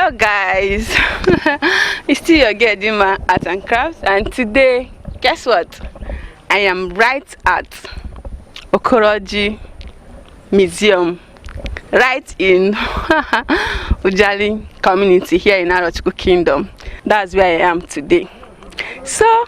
Hello guys, it's still your girl Dinma Art and Crafts, and today, guess what? I am right at Okoroji Museum, right in Ujali community here in Arochukwu Kingdom. That's where I am today. So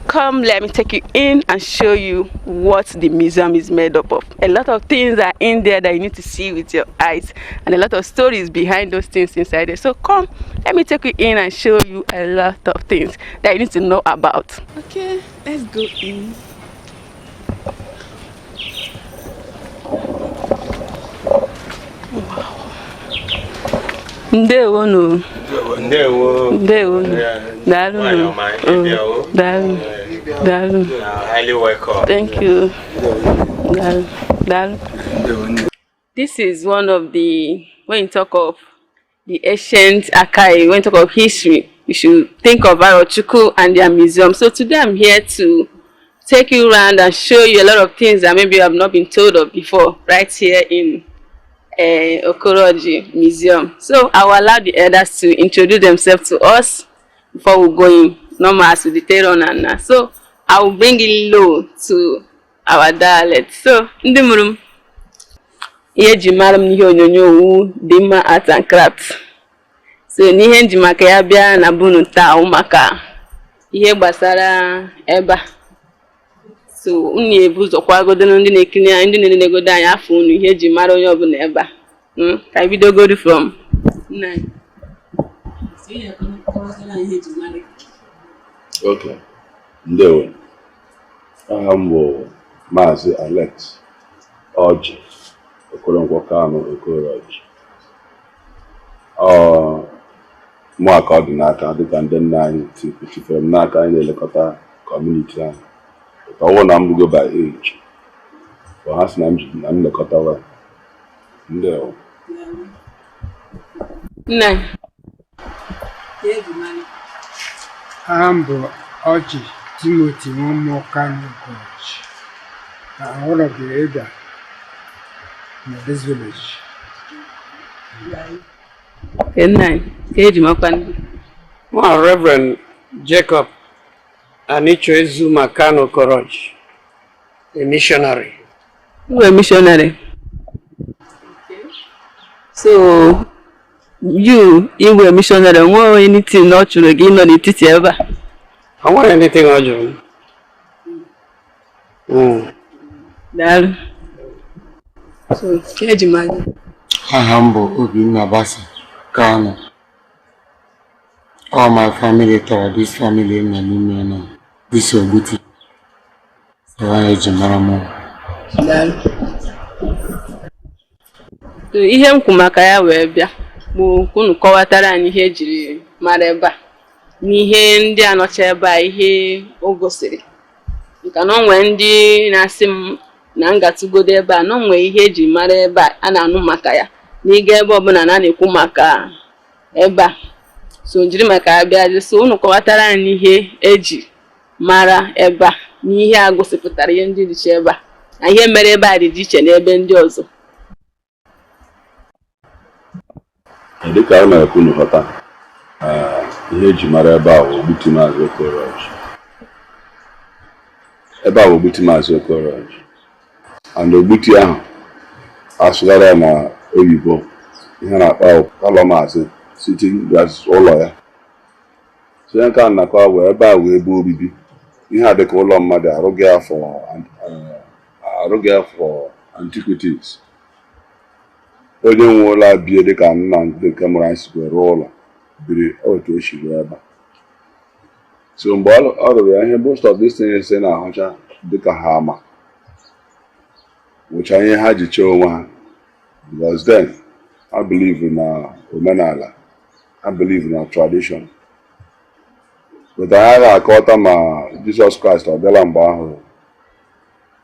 come, let me take you in and show you what the museum is made up of. A lot of things are in there that you need to see with your eyes, and a lot of stories behind those things inside there. So come, let me take you in and show you a lot of things that you need to know about. Okay, let's go in. Wow. Ndewonu. Ndewo. Ndewonu. Daalụ. Daalụ. Daalụ. Highly welcome. Thank you. Daalụ. Daalụ. This is one of the, when you talk of the ancient archive, when you talk of history, you should think of Arochukwu and their museum. So today I'm here to take you around and show you a lot of things that maybe you have not been told of before, right here in Okoroji Museum. So I will allow the elders to introduce themselves to us before we go in. Normal as we detail on and now. So I will bring it low to our dialect. So ndị mụrụ m, ihe eji mara m n'ihe onyonyo wu Dinma Art and Craft. So n'ihe nji maka ya bịa na bunu taa wụ maka ihe gbasara ebe a. So unu ebu ụzọ kwagodo ndị na-ekiri anyị, ndị na-enegodo anyị afọ unu, ihe eji mara onye ọbụla ebe a. Ka anyị bidogodi from nna anyị. So ihe kọwatara anyị ihe eji mara gị. Okay. Ndewo. Aha m bụ Maazị Alex Ọjị Okoronkwo Kanu Okoroji. Ọ mụ a ka ọ dị n'aka dịka ndị nna anyị tifere m n'aka anyị na-elekọta community ahụ. Ọ bụrụ na m rugo by age, but ha sị na m ji na m lekọtawa. Ndewo. Nna anyị. Ihe eji mara gị. Aha m bụ Ọjị Timothy Nwammụọ Kanu Okoroji. I'm one of the elder in this village. Okay, nna anyị, ka eji makwa ndị. Mụ Reverend Jacob Anicho Ezuma Kanu Okoroji, a missionary. You were a missionary. So you were a missionary, nwe anything na ọ chụrụ gị ịnọ n'etiti ebe a? I want anything ọ jụrụ m. Daalụ. So ka eji mara gị. Aha m bụ Obinna Basi Kanu. All my family tọrọ this family nọ n'ime nọ this Ogbuti. So ha eji mara m. Daalụ. So ihe m kwu maka ya wee bịa bụ ka unu kọwatara anyị ihe ejiri mara ebe a, n'ihe ndị a nọcha ebe a, ihe o gosiri, maka na o nwee ndị na-asị m na m gatụgodo ebe a na o nwee ihe eji mara ebe a a na-anụ maka ya na ịga ebe ọbụla na a na-ekwu maka ebe a. So jiri maka ya bịa, so unu kọwatara anyị ihe eji mara ebe a, na ihe a gosipụtara, ihe ndị dịcha ebe a, na ihe mere ebe a dị iche n'ebe ndị ọzọ. Dịka a na-ekwu n'ghọta, ihe eji mara ebe a bụ Ogbuti Maazị Okoroji. Ebe a bụ Ogbuti Maazị Okoroji, and Ogbuti ahụ asụgharị ya na oyibo, ihe a na-akpọ parlour Maazị, sitting ụlọ ya. So ihe nke a na-akọ bụ ebe a wee ebe obibi, ihe a dịka ụlọ mmadụ arụghị ya for arụghị ya for antiquities. Onye nwe ụlọ a bie dịka nna ndị nke mụrụ anyị si wee rụọ ụlọ biri otu o si ruo ebe a. So mgbe ọ rụrụ ya, ihe most of these things na-ahụcha dịka ha ama wụcha ihe ha ji chee onwe ha, because then I believe na omenala, I believe na tradition, but anyị ga-akọta ma Jizọs Kraịst ọ bịala mgbe ahụ,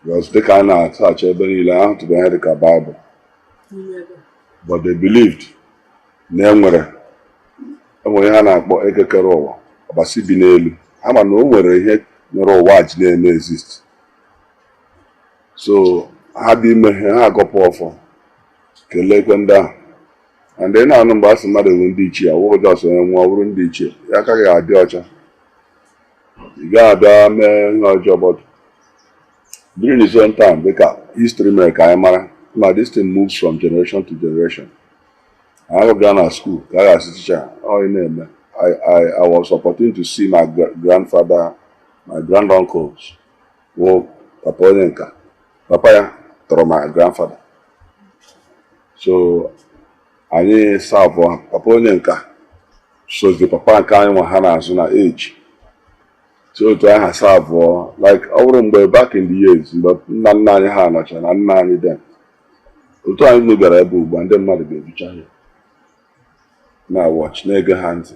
because dịka a na-ataghachi ebe niile ahụtụbeghị ihe dịka Baịbụl, but they believed na enwere ihe a na-akpọ ekekere ụwa, ọbasi bi n'elu ha, ma na o nwere ihe mere ụwa ji na-eme exist. So ha dị ime ihe ha agọpụ ọfọ, kelee ekwe ndị ahụ. And ị na-anụ mgbe a sị mmadụ bụ ndị ichie, ọ wụghị just onye nwụọ bụrụ ndị ichie. Ya akaghị adị ọcha, ị gaghị abịa mee ihe ọjọọ. But during his own time, dịka history mere ka anyị mara ma, this thing moves from generation to generation. Anyị gaa na school ka a ga-asị teacher ọ ị na-eme. I was opportune to see my grandfather, my granduncles, wụ papa onye nka, papa ya tọrọ my grandfather. So anyị serve papa onye nka, sozi papa nke anyị nwa ha na-azụ na age. So otu aha serve, like ọ bụrụ mgbe back in the years, mgbe nna nna anyị ha nọcha na nna anyị then, otu anyị nụ bịara ebe ugbu a, ndị mmadụ ga-ejucha ya na watch, na-ege ha ntị.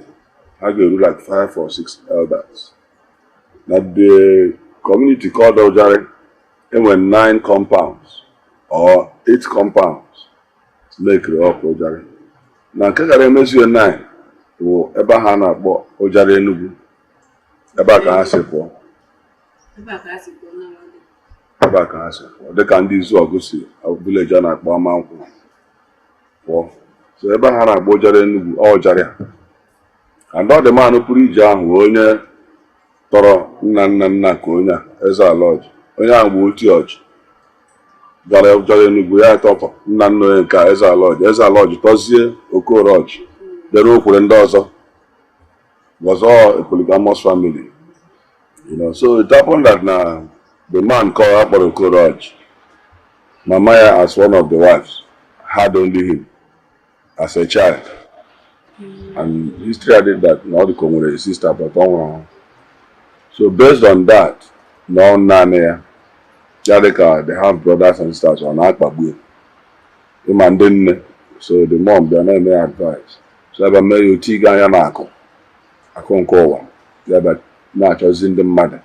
Ha ga-eru like five or six elders na the community called Ojari. Enwere nine compounds or eight compounds make up Ojari. Na nke gara emezie nine bụ ebe ahụ a na-akpọ Ojari Enugu. Ebe a ka ha si pụọ. Ebe a ka ha si pụọ na Ebe a ka ha si pụọ, dịka ndị Izuọgụ si village a na-akpọ Amankwụ pụọ. So ebe ha na-akpọ Ojari Enugu, ọ Ojari a. And ọ dị manụ pụrụ ije ahụ wee onye tọrọ nna nna nna nke onye a, Eze Alaọjị. Onye ahụ bụ oti ọjị gara Ojari Enugu, ya tọpụ nna nna onye nke a, Eze Alaọjị. Eze Alaọjị tọzie Okoroọjị, dere okwere ndị ọzọ, was all a polygamous family. So it happened that na the man called akpọrọ Okoroọjị, mama ya as one of the wives had only him as a child, and history added that na ọ dị ka o nwere a sister, but ọ nwụrụ anwụ. So based on that, na ọ naanị ya, ya dị ka they have brothers and sisters, ọ na-akpagbu ya, ịma ndị nne. So the mom bịa na-eme ya advice, so ebe mee ya otu ịga anya na akụ akụ nke ụwa ya bịa na-achọzi ndị mmadụ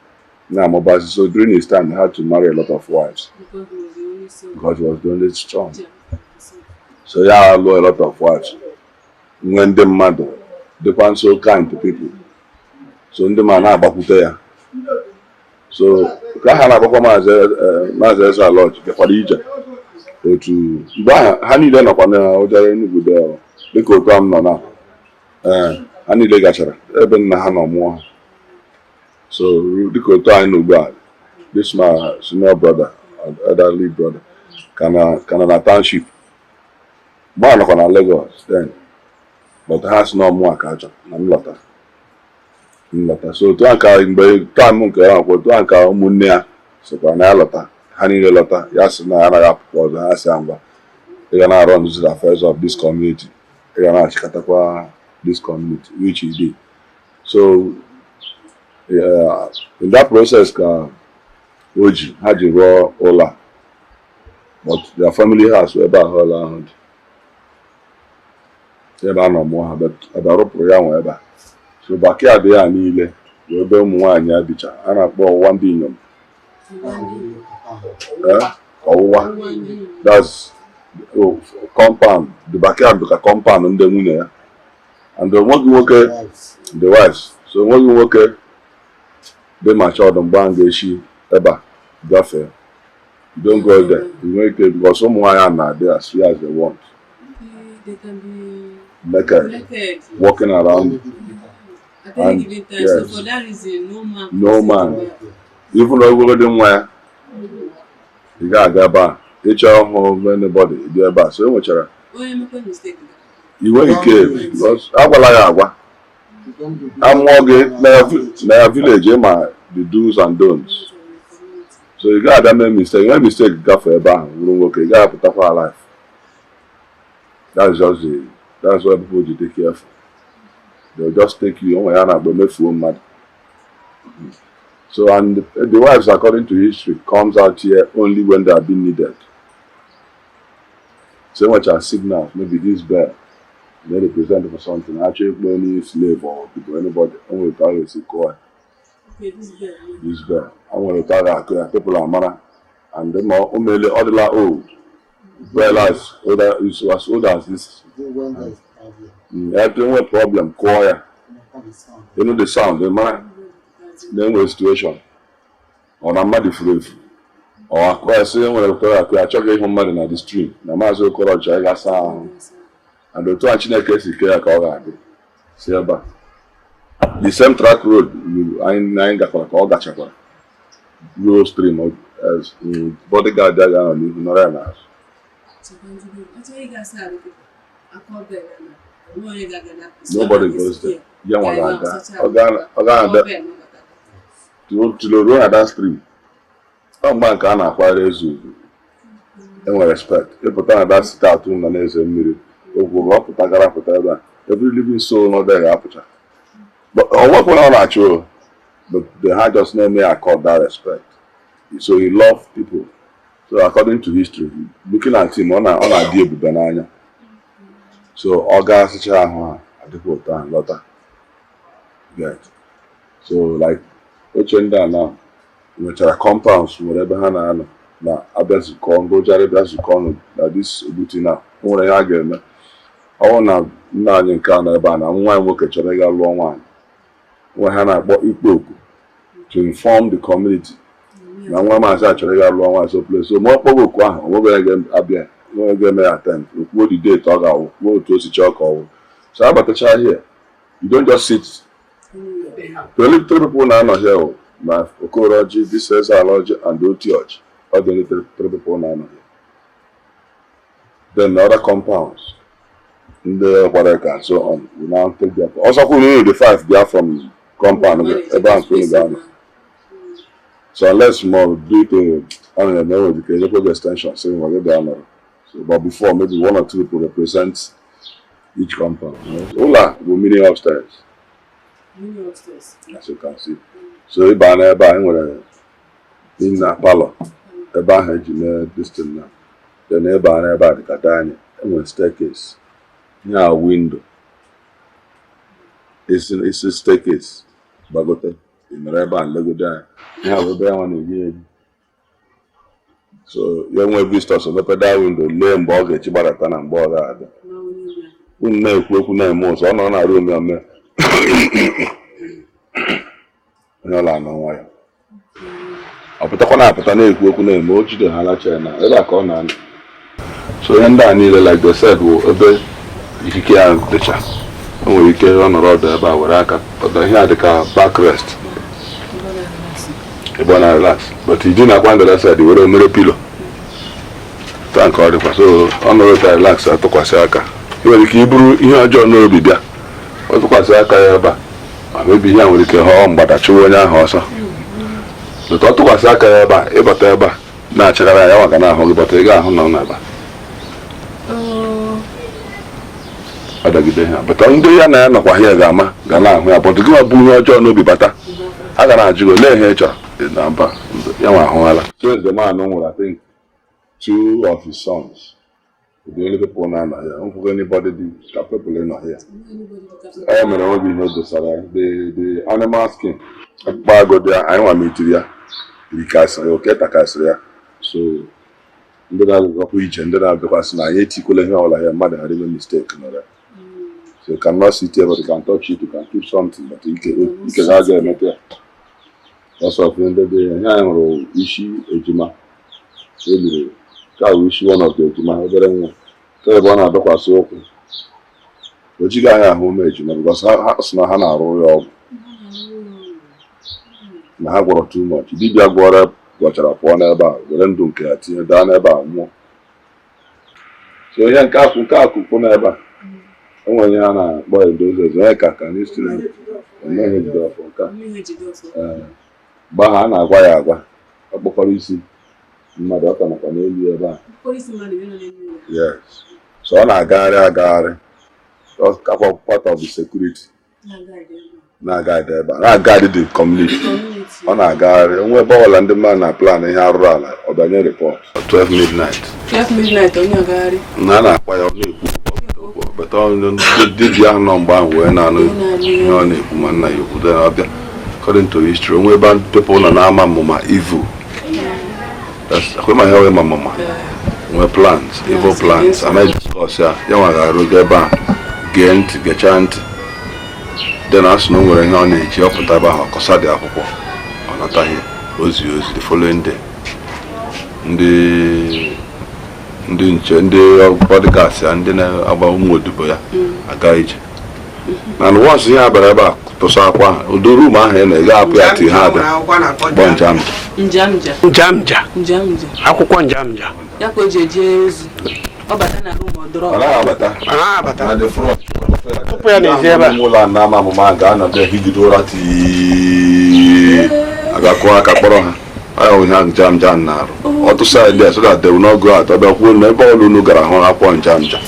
na-amụbazi. So during his time, he had to marry a lot of wives. Because he was the only son. Because he was the only son. So, so ya alụọ a lot of wives, nwee ndị mmadụ dịkwa so kind to people, so ndị ma na-agbakwute ya. So ka ha na-agbakwa Maazị Eze Alọji bịakwara ije otu mgbe ahụ. Ha niile nọkwa na Ojara Enugu dị, dịka otu a m nọ na ee, ha niile gachara ebe nna ha nọ mụọ ha. So dịka otu anyị nọ ugbu a, this my senior brother, elderly brother, ka na na township mgbe a nọkwa na Lagos then, but ha si na ọmụa ka achọ na m lọtara, m lọta. So otu a ka mgbe time nke ya nakwa, otu a ka ụmụnne ya sịkwa na ya lọta. Ha niile lọta, ya sị na ya anaghị apụkwa ọzọ. Ha sị ya, ngwa, ị ga na-run the affairs of this community, ị ga na-achịkọtakwa this community, which he did. So in that process ka o ji ha ji rụọ ụlọ a, but their family house ebe ahụ ụlọ ahụ dị, ebe a nọ mụọ ha, but ebe a rụpụrụ ya nwe ebe a. So backyard ya niile bụ ebe ụmụ nwaanyị ya bicha, a na-akpọ ọwụwa ndị inyom. Eh, ọwụwa, that's, oh, compound, the backyard bụ ka compound ndị nwunye ya and onweghị nwoke, the wives. So onweghị nwoke dị matured mgbe a ga-esi ebe a gafee. You don't go there. You nwee ike, because ụmụ nwaanyị a na-adị as free as they want. They can be naked, naked walking around at any and given time. So yes, for that reason, no man no can man, say even ogologo nwa ya, ị ga-aga ebe a ịchọ ịhụ anybody, ị bịa ebe a. So e nwechara onye mekwa mistake. I nweghị ike, because agwala ya agwa, amụọ gị na ya village, ma the do's and don'ts. So ị gaghị abịa mee mistake, mee mistake gafee ebe ahụ, bụrụ nwoke, ị gaghị apụtakwa alive. That's why people ji take careful. They'll just take you onwe ya na-agba emefuo mmadụ. So and the wives, according to history, comes out here only when they are being needed. So enwechara signals, maybe this bell they represent for something, actually ịkpọ any slave or people, anybody, o nwere ka a ga-esi kụọ ya. Okay, this bell. This bell, o nwere ka a ga-akụ ya, people amara. And then o mele, ọ dịla old, well, as old as, as old as this. Ya enwe problem, kụọ ya, you know the sound, ị mara na enwere situation, ọ na mmadụ furu efu, ọ akụ ya sị enwere ụtọ ya akụ ya, achọghị ịhụ mmadụ na the stream na Maazị Okorocha, ị ga-asa ahụ. And otu a Chineke si kee ya ka ọ ga-adị si ebe a, the same track road anyị gakwara ka ọ gachakwara ruo stream. As bodyguard ya ga-anọ n'ihu, nọrọ ya n'azụ. Nobody goes there. Ya nwa ga-aga, ọ ga-ada till ruo na that stream. Ọ mgba nke a na-akwanyere eze ugwu, enwere respect. Ịpụta na that sit out nọ n'eze mmiri okwu, ọ pụta gara pụta ebe a, every living soul nọ there ga-apụcha. But ọ nwekwa ọ na-achụ o, but they had just na-eme accord that respect. So he loved people. So according to history, looking at him, ọ na-adị ebube n'anya. So ọ ga-asịcha ahụ ha adịkwa otu ahụ lọta. Get so like oche ndị a na nwechara compounds, nwere ebe ha na-anọ na abịa zukọ ngojara, bịa zukọ ọnụ na this Ogbuti na o nwere ihe a ga-eme. Ọ bụrụ na nna anyị nke a nọ ebe a na nwa ya nwoke chọrọ ịga lụọ nwaanyị, nwe ha na-akpọ ikpe oku to inform the community na nwa maazị a chọrọ ịga lụọ nwaanyị. So place so ma ọ kpọghị oku ahụ, onweghị onye ga-abịa, onye ga-eme ya attend. Okwuo the date ọ ga-awụ, kwuo otu o si chọọ ka ọ wụ. So abatacha here, you don't just sit. The only three people na-anọ here wụ na Okoroji, this Eze-Ala and Otioji. All the only three people na-anọ here. Then the other compounds, ndị Okwareka and so on, will now take their ọsọkwa unu the five bịa from compound gị, ebe ahụ nke unu ga-anọ. So unless more due to ọ na-eme nwere ike enyekwa gị extension, sị ngwa gị bịa nọrọ. So but before, maybe one or two people represent each compound. Ụlọ a bụ mini upstairs, as you can see. So ịba n'ebe a, enwere na parlour ebe ahụ eji mee this thing na. Then ebe a n'ebe a dịka dining, enwere staircase, ya window, isi staircase gbagote, ị nọrọ ebe a nlegodo anya. Ihe a bụ ebe ya nwa na-ebi ebi. So ya nwee visitors, mepe that window, lee mgbe ọ ga-echi gbadata na mgbe ọ ga-abịa. Unu na-ekwu okwu na-eme ụzọ, ọ nọ na room ya mee onye ọla anọ nwayọ, ọ pụtakwa na-apụta na-ekwu okwu na-eme o jide ha lacha na ebe a ka ọ na-anọ. So ihe ndị a niile, like they said, bụ ebe ikike ya dịcha. O nwere ike ọ nọrọ ọdụ ebe a were aka ọdọ ihe a dịka backrest ebe ọ na-relax, but iji na-akwa ndụ side were mere pillow taa nke ọ dịkwa. So ọ nọrọ ta relax, atụkwasị aka. Ị nwere ike iburu ihe ọjọọ n'obi bịa, ọ tụkwasị aka ya ebe a, ma mebi ihe a nwere ike ghọọ mgbada chụwa onye ahụ ọsọ. But ọ tụkwasị aka ya ebe a, ịbata ebe a na-achagara ya, ya maka na-ahụ gị, bata ị ga-ahụ na ọ na-aba ọ dagide ha. Bata ndị ya na ya nọkwa ya ga-ama, ga na-ahụ ya. But gị nwa bụ ihe ọjọọ n'obi bata, a ga na-ajụ gị olee ihe ị chọrọ. Ị na mba ya nwa ahụhala. Since the man nwụrụ, I think two of his sons were the only people na-anọ here. Nkwụkwọ anybody dị capable ịnọ here. E mere onwe gị ihe o dosara ya, the animal skin, akpụkpọ agụ dị ya, anyị nwa metiri ya, rikasịrị ya, oke takasịrị ya. So ndị na-agakwa ije, ndị na-abịakwasị na anyị etikwala ihe ọbụla ya, mmadụ ghara ime mistake nọrọ ya. So you cannot sit here, but you can touch it, you can keep something, but ike ike ha ga-emeta ya. Ọsọ ọfụ ndị dị ya, ihe anyị hụrụ isi ejima eliri ka bụ isi one of the ejima, obere nwa ka ebe ọ na-adọkwasị ụkwụ. O jighị anya ahụ ụmụ ejima because ha sị na ha na-arụ ya ọgwụ na ha gwọrọ too much. Dibịa gwọrọ gwọchara pụọ n'ebe a, were ndụ nke ya tinye, daa n'ebe a nwụọ. So ihe nke akụ nke akụ kwụ n'ebe a, o nwere ihe a na-akpọ edozi eze onye ka n'isi eme ihe jide ọfọ nke a. Ee, mgbe ahụ a na-agwa ya agwa, ọ kpọkọrọ isi mmadụ, ọ ka nọkwa n'elu ebe a. Yes, so ọ na-agagharị agagharị. Ọ kakwa part of the security na-agaghị ebe a, na-agaghị the community. Ọ na-agagharị onwe ebe ọbụla ndị mmadụ na plan ihe arụrụ ala, ọ bịanye report 12 midnight. 12 midnight, onye agagharị. Na a na-akpa ya, ọ na-ekwu bata dibịa ahụ nọ mgbe ahụ wee na-anụ ihe ọ na-ekwu. Ma nna ya okwu then ọbịa, according to history, onwe ebe people nọ na-ama mmụma evil. That's akwa ma ihe wee ma mmụma nwee plans, evil plans, anaghị discuss ya. Ya nwa ga-arụ ebe a, gee ntị, gechaa ntị. Then a sị na o nwere ihe ọ na-eji ọ pụta ebe ahụ, ọkọsa dị akwụkwọ, ọ nataghị ozi the following day. Ndị Ndị nche, ndị bodyguards ya, ndị na-agba ụmụ odibo ya aga ije. Na once ihe a bịara ebe a tụsa akwa ahụ, ụdị room ahụ ị na-ega apụ ya ti ha abịa Akwụkwọ na-akpọ kpọọ njamja. Njamja. Njamja. Njamja. Akwụkwọ njamja. Ya ka o ji eje ozi. Ọ bata na room, ọ dọrọ. Ọ naghị abata. Ọ naghị abata. Na the front. Tupu ya n'ezi ebe a. Ụlọ a na-ama amụma ga-anọdụ ehigide ụra tii agakụ aka kpọrọ ha. Ọ ya wụ ihe njamja na-arụ. Ọ tụsa ya there so that they will not go out. Ọ bịa kwuo na ebe ọlụ unu gara hụ akwụkwọ njamja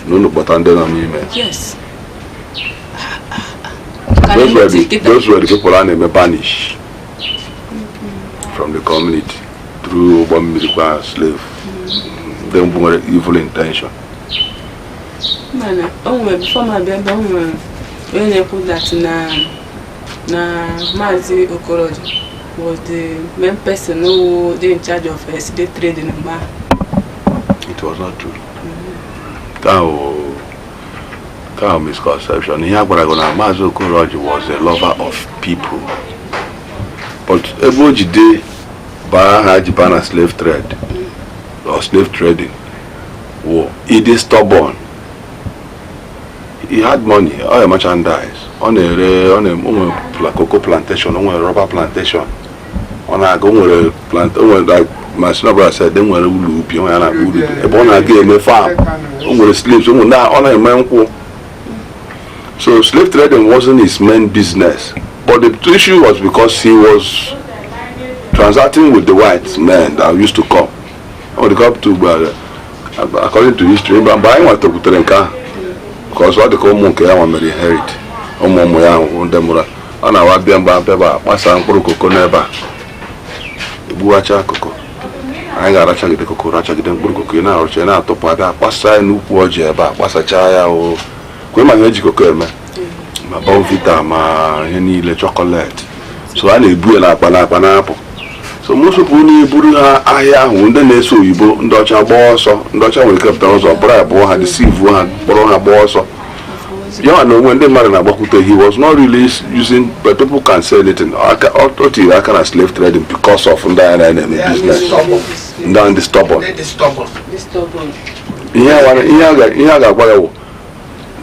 na unu kpọta ndị nọ n'ime. Those were the people a na-eme banish from the community through ụgbọ mmiri kwa slave, ndị mbụ nwere evil intention. Mana o nwere, before ma bịa ebe, o nwere onye na-ekwu that na Maazị Okoroji was the main person who dey in charge of slave trading mgbe ahụ. It was not true. Nke ahụ misconception. Ihe a gwara gị na Maazị Okoroji was a lover of people, but ebe o jide baa ha ji baa na slave trade or slave trading wụ ịdị stubborn. He had money, ọ ya merchandise, ọ na-ere, ọ na o nwere cocoa plantation, o nwere rubber plantation, ọ na-aga, o nwere plant, o nwere, like my senior brother said, e nwere ụlọ ubi, o nwere ya na-akpọ ụlọ ubi ebe ọ na-aga eme farm, o nwere slaves, o nwere ọ na-eme nkwụ. So slave trading wasn't his main business, but the issue was because he was transacting with the white men that used to come. Ọ dị up to according to history, mgbe anyị nwetakwutere nke ahụ, because ọ dị ka ụmụ nke ya nwa mere inherit, ụmụ ụmụ ya ahụ ndị mụrụ ọ na-awa bịa mgbe abịa ebe a kpasaa mkpụrụ koko n'ebe a, egbuwacha koko anyị ga-arachagide koko, rachagide mkpụrụ koko, ị na-arụcha, ị na-atụpụ, abịa kpasa ya n'ukwu ọjị ebe a, kpasachaa ya. O kwe ma ihe eji koko eme, ma Bournvita, ma ihe niile, chocolate. So a na-ebu ya n'akpa n'akpa na-apụ. So most people na-eburu ha ahịa ahụ, ndị na-eso oyibo, ndị ọcha gbaa ọsọ, ndị ọcha nwere ike pụtara ụzọ bụrụ abụọ ha, deceive ha, kpọrọ ha gbaa ọsọ. Ya na onwe ndị mmadụ na-agbakwute, he was not really using, but people can say anything. Aka o tiri aka na slave trading because of ndị agha na-eme business, ndị ahụ ndị stubborn. Ndị stubborn. Ihe a ga-agwa ya wụ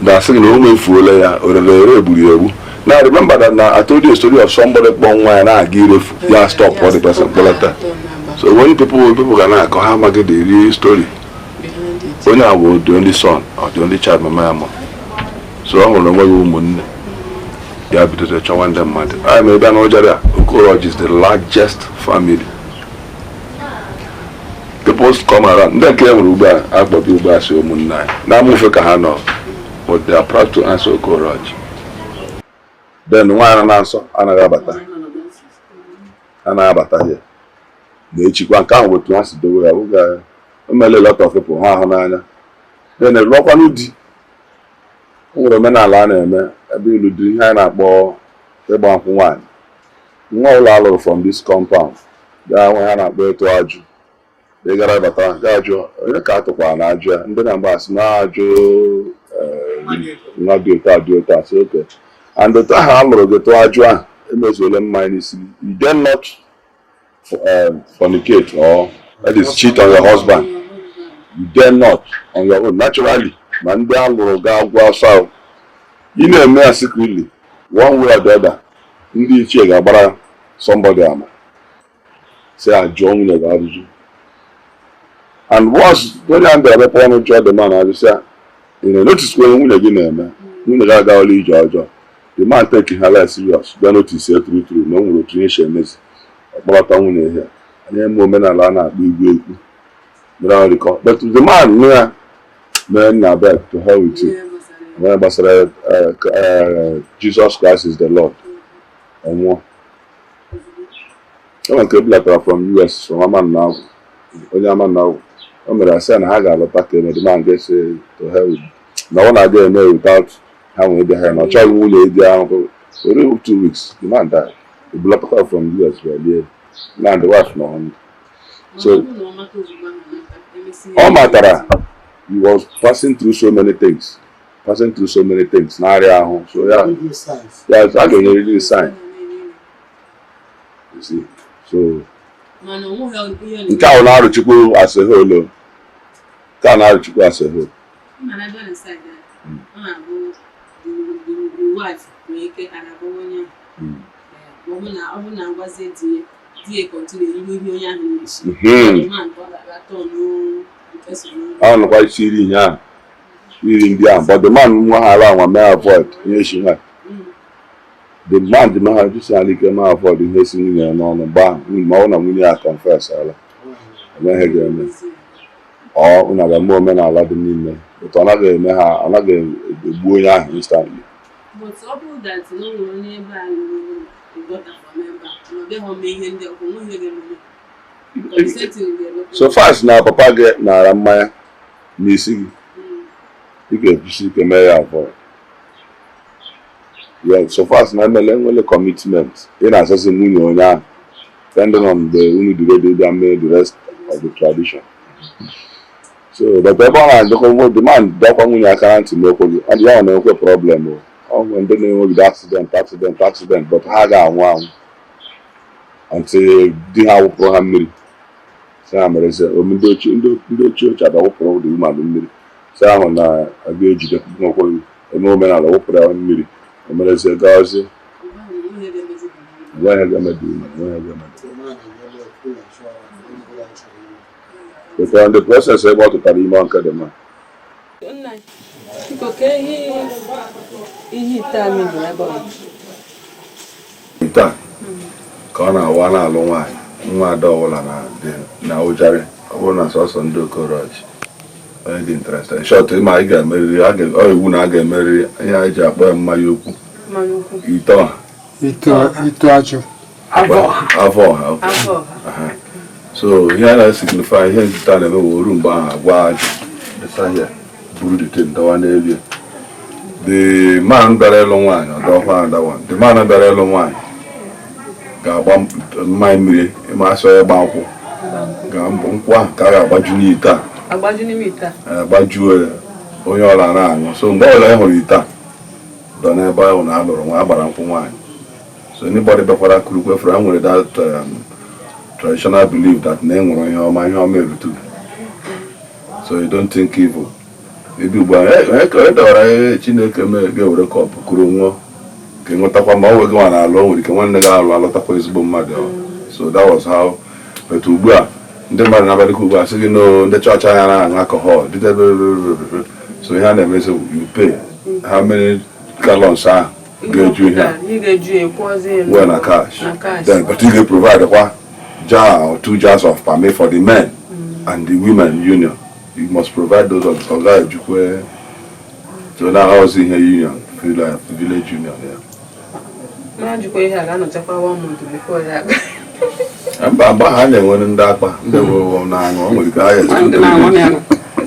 na-asị gị na o mefuola ya, orere ere, egburu ya egbu. Now remember that na I told you a story of somebody kpọ nwa ya na-aga irefu ya, stop all the person, kpọlata. So when people ga na-akọ, ha amaghị the real story. Onye a bụ the only son or the only child mama ya mụrụ, so ọ hụrụ onwe ya ụmụnne ya bidozie chọwa ndị mmadụ. Anyị ma ebe na ụjarị a, Okoroji is the largest family. People come around, ndị nke e nwere ugbu a akpọbi ugbu a si ụmụnne anyị na-amụfe ka ha nọ, but they are proud to answer Okoroji. Then nwaanyị na nsọ anaghị abata, anaghị abata here na-echikwa nke ahụ bụ otu ha si dowe ya. Oge o mere, a lot of people ha ahụ n'anya. Then lụọkwanụ di, o nwere omenala a na-eme ebe ịlụ di, ihe a na-akpọ ịgba nkwụ nwaanyị. Nwa ụlọ alụrụ from this compound gaa nwe ha na-akpọ ịtụ ajụ. Ị gara bata gaa jụọ onye ka a tụkwara na ajụ ya, ndị na-agba asị na ajụ nwa dị otu a dị otu a, sị oke and otu ahụ a lụrụ gị, tụọ ajụ ahụ, emezuola mmanya n'isi gị. You dare not fornicate or, that is, cheat on your husband. You dare not on your own naturally. Ma ndị a lụrụ ga agwụ ọsọ ahụ, ị na-eme ya secretly, one way or the other, ndị ichie ga-agbara somebody ama si a jụọ nwunye gị ajụjụ. And once onye ahụ bịara mepe ọnụ jụọ the man ajụ, sị ya, ị na-notice onye nwunye gị na-eme, nwunye gị agawala ije ọjọọ. The man take ha like serious, bịa notice ya true true na o nwere otu ihe si emezi. Ọ kpọlọta nwunye ya, anyị eme omenala a na-akpọ igwe ekwu mere ahụ rikọ. But the man nụ ya mee nna beg, to hell with you, onye gbasara Jesus Christ is the Lord. Ọ nwụọ. E nwere nke ebulatara from US, from Amannagwu, onye Amannagwu. O mere asị ya na ha ga-alọta ka eme. The man ga-ese to hell with na ọ na-aga eme without ha nwee bịa ha na ọ chọghị nwunye ịdị ahụ. Were 2 weeks, the man died. Ebulatakwa from US bịa lie na the wife nọ ndụ. So ọ matara he was passing through so many things, passing through so many things, na-arịa ahụ. So ya ya a ga-enyerịrị sign, you see. So nke ahụ na-arụchukwu as a whole o. Ka na Arọchukwu as a whole. Mana abịa na side a, ọ na-abụ the wife nwere ike arabụ onye ahụ. Ma ọ bụ na agwazie di ya, di ya continue iri ihe onye ahụ na-esi. The man ka ọ ga-abịa turn the person over. Ọ nọkwa isi iri ihe ahụ, iri ndị ahụ, but the man nwa ha ala anwa mee avoid ihe si nwa. The man dị ha jisi ala ike mee avoid ihe si nwunye ya n'ọnụ mgbe ahụ, ma ọ bụ na nwunye ya confess ala, enweghị ga-eme. Ọ unu ga-eme omenala dị n'ime, but ọ naghị eme ha, ọ naghị egbu onye ahụ instantly. But ọ bụrụ that na o nwere onye ebe a lụrụ a daughter from ebe a, na ọ bịaghị mee ihe ndị a, ọ nweghị ihe ga-eme. The same thing ga-emekwa. So far as na papa gị nara mmanya n'isi gị, ị ga-ekwusi ike mee ya avoid. Yeah, so far as na emele enwele commitment, ị na-asasị nwunye onye ahụ, depending on mgbe unu dị ready ịbịa mee the rest of the tradition. So but ebe ọ na-adịkwa, the man dọkwa nwunye aka na ntị ma ekweghị, ọ dị ya na-enwekwe problem. O ọ nwere ndị na-enwegide accident, accident, accident, but ha ga-anwụ anwụ until di ha wụpụrụ ha mmiri. Sị ha mere sị ndị ochie, ndị ochie ochie abịa wụpụrụ the woman mmiri, sị ahụ na aga ejide nwekweghị eme omenala, wụpụrụ ya mmiri, emerezie gawazie. Mgbe ahụ, nweghị ihe ga-emezi the woman. Enweghị ga-eme the woman, enweghị ga-eme the woman. But on the process ebe ọ tụtara ime nke dị mma. Nna, biko, ka ihe ite a mebiri ebe ọ Ite a ka ọ na-awa na-alụ nwaanyị, nwa ada ọbụla na dị na ụjarị, ọ bụrụ na sọsọ ndị Okoroji onye dị interested. In short, ịma ị ga-emerịrị ọ iwu na a ga-emerịrị ihe anyị ji akpọ ya mmanya okwu. Mmanya ukwu. Ite ọha. Ito ajụ. Afọ ọha, okay. Afọ ọha. Aha. So ihe a na-signify, ihe nzute a na-eme bụ oru mgbe ahụ agwa ajụ desa ya, buru the thing dọwa n'elu ya. The man bịara ịlụ nwaanyị, ọ dọkwa another one. The man bịara ịlụ nwaanyị ga-agba mmanya mmiri, ịma asọ ya gba nkwụ, ga nkwụ ahụ ka a ga-agbaju n'ite a. Agbaju n'ime ite a. Agbajuo ya, onye ọla na-aṅụ. So mgbe ọbụla ị hụrụ ite a dọ n'ebe ahụ na alụrụ nwa, agbara nkwụ nwaanyị, so anybody bịakwara kurukwe fere, ha nwere that traditional belief that na enwere ihe ọma, ihe ọma erutu gị. So you don't think evil. Ebe ugbu a e dọwara ya, Chineke mee ga-ewere cup kuru ṅụọ ka ị nwụtakwa, ma ọ nweghị nwa na-alụ, o nwere ike nwanne gị alụ alọtakwa ezigbo mmadụ. So that was how. But ugbu a ndị mmadụ na-abịadịkwa ugbu a sị gị no, ndị chọọchị anya na-aṅụ alcohol. So ihe a na-emezi, you pay how many gallons ahụ ga-eju ihe a. Ị ga-eju ya, kwụọzie ya. Well, na cash. Na cash. Then but you ga provide kwa jar or two jars of pame for the men and the women union. You must provide those of ọ ga-ejukwe. So now ọzi ihe union, village union ya. Ma jikwa ihe a ga-anọchakwa one month before ya. Mba, mgbe ahụ a na-enwere ndị akpa, ndị nwe na-aṅụ, o nwere ike ha ga Ndị na-aṅụ ya.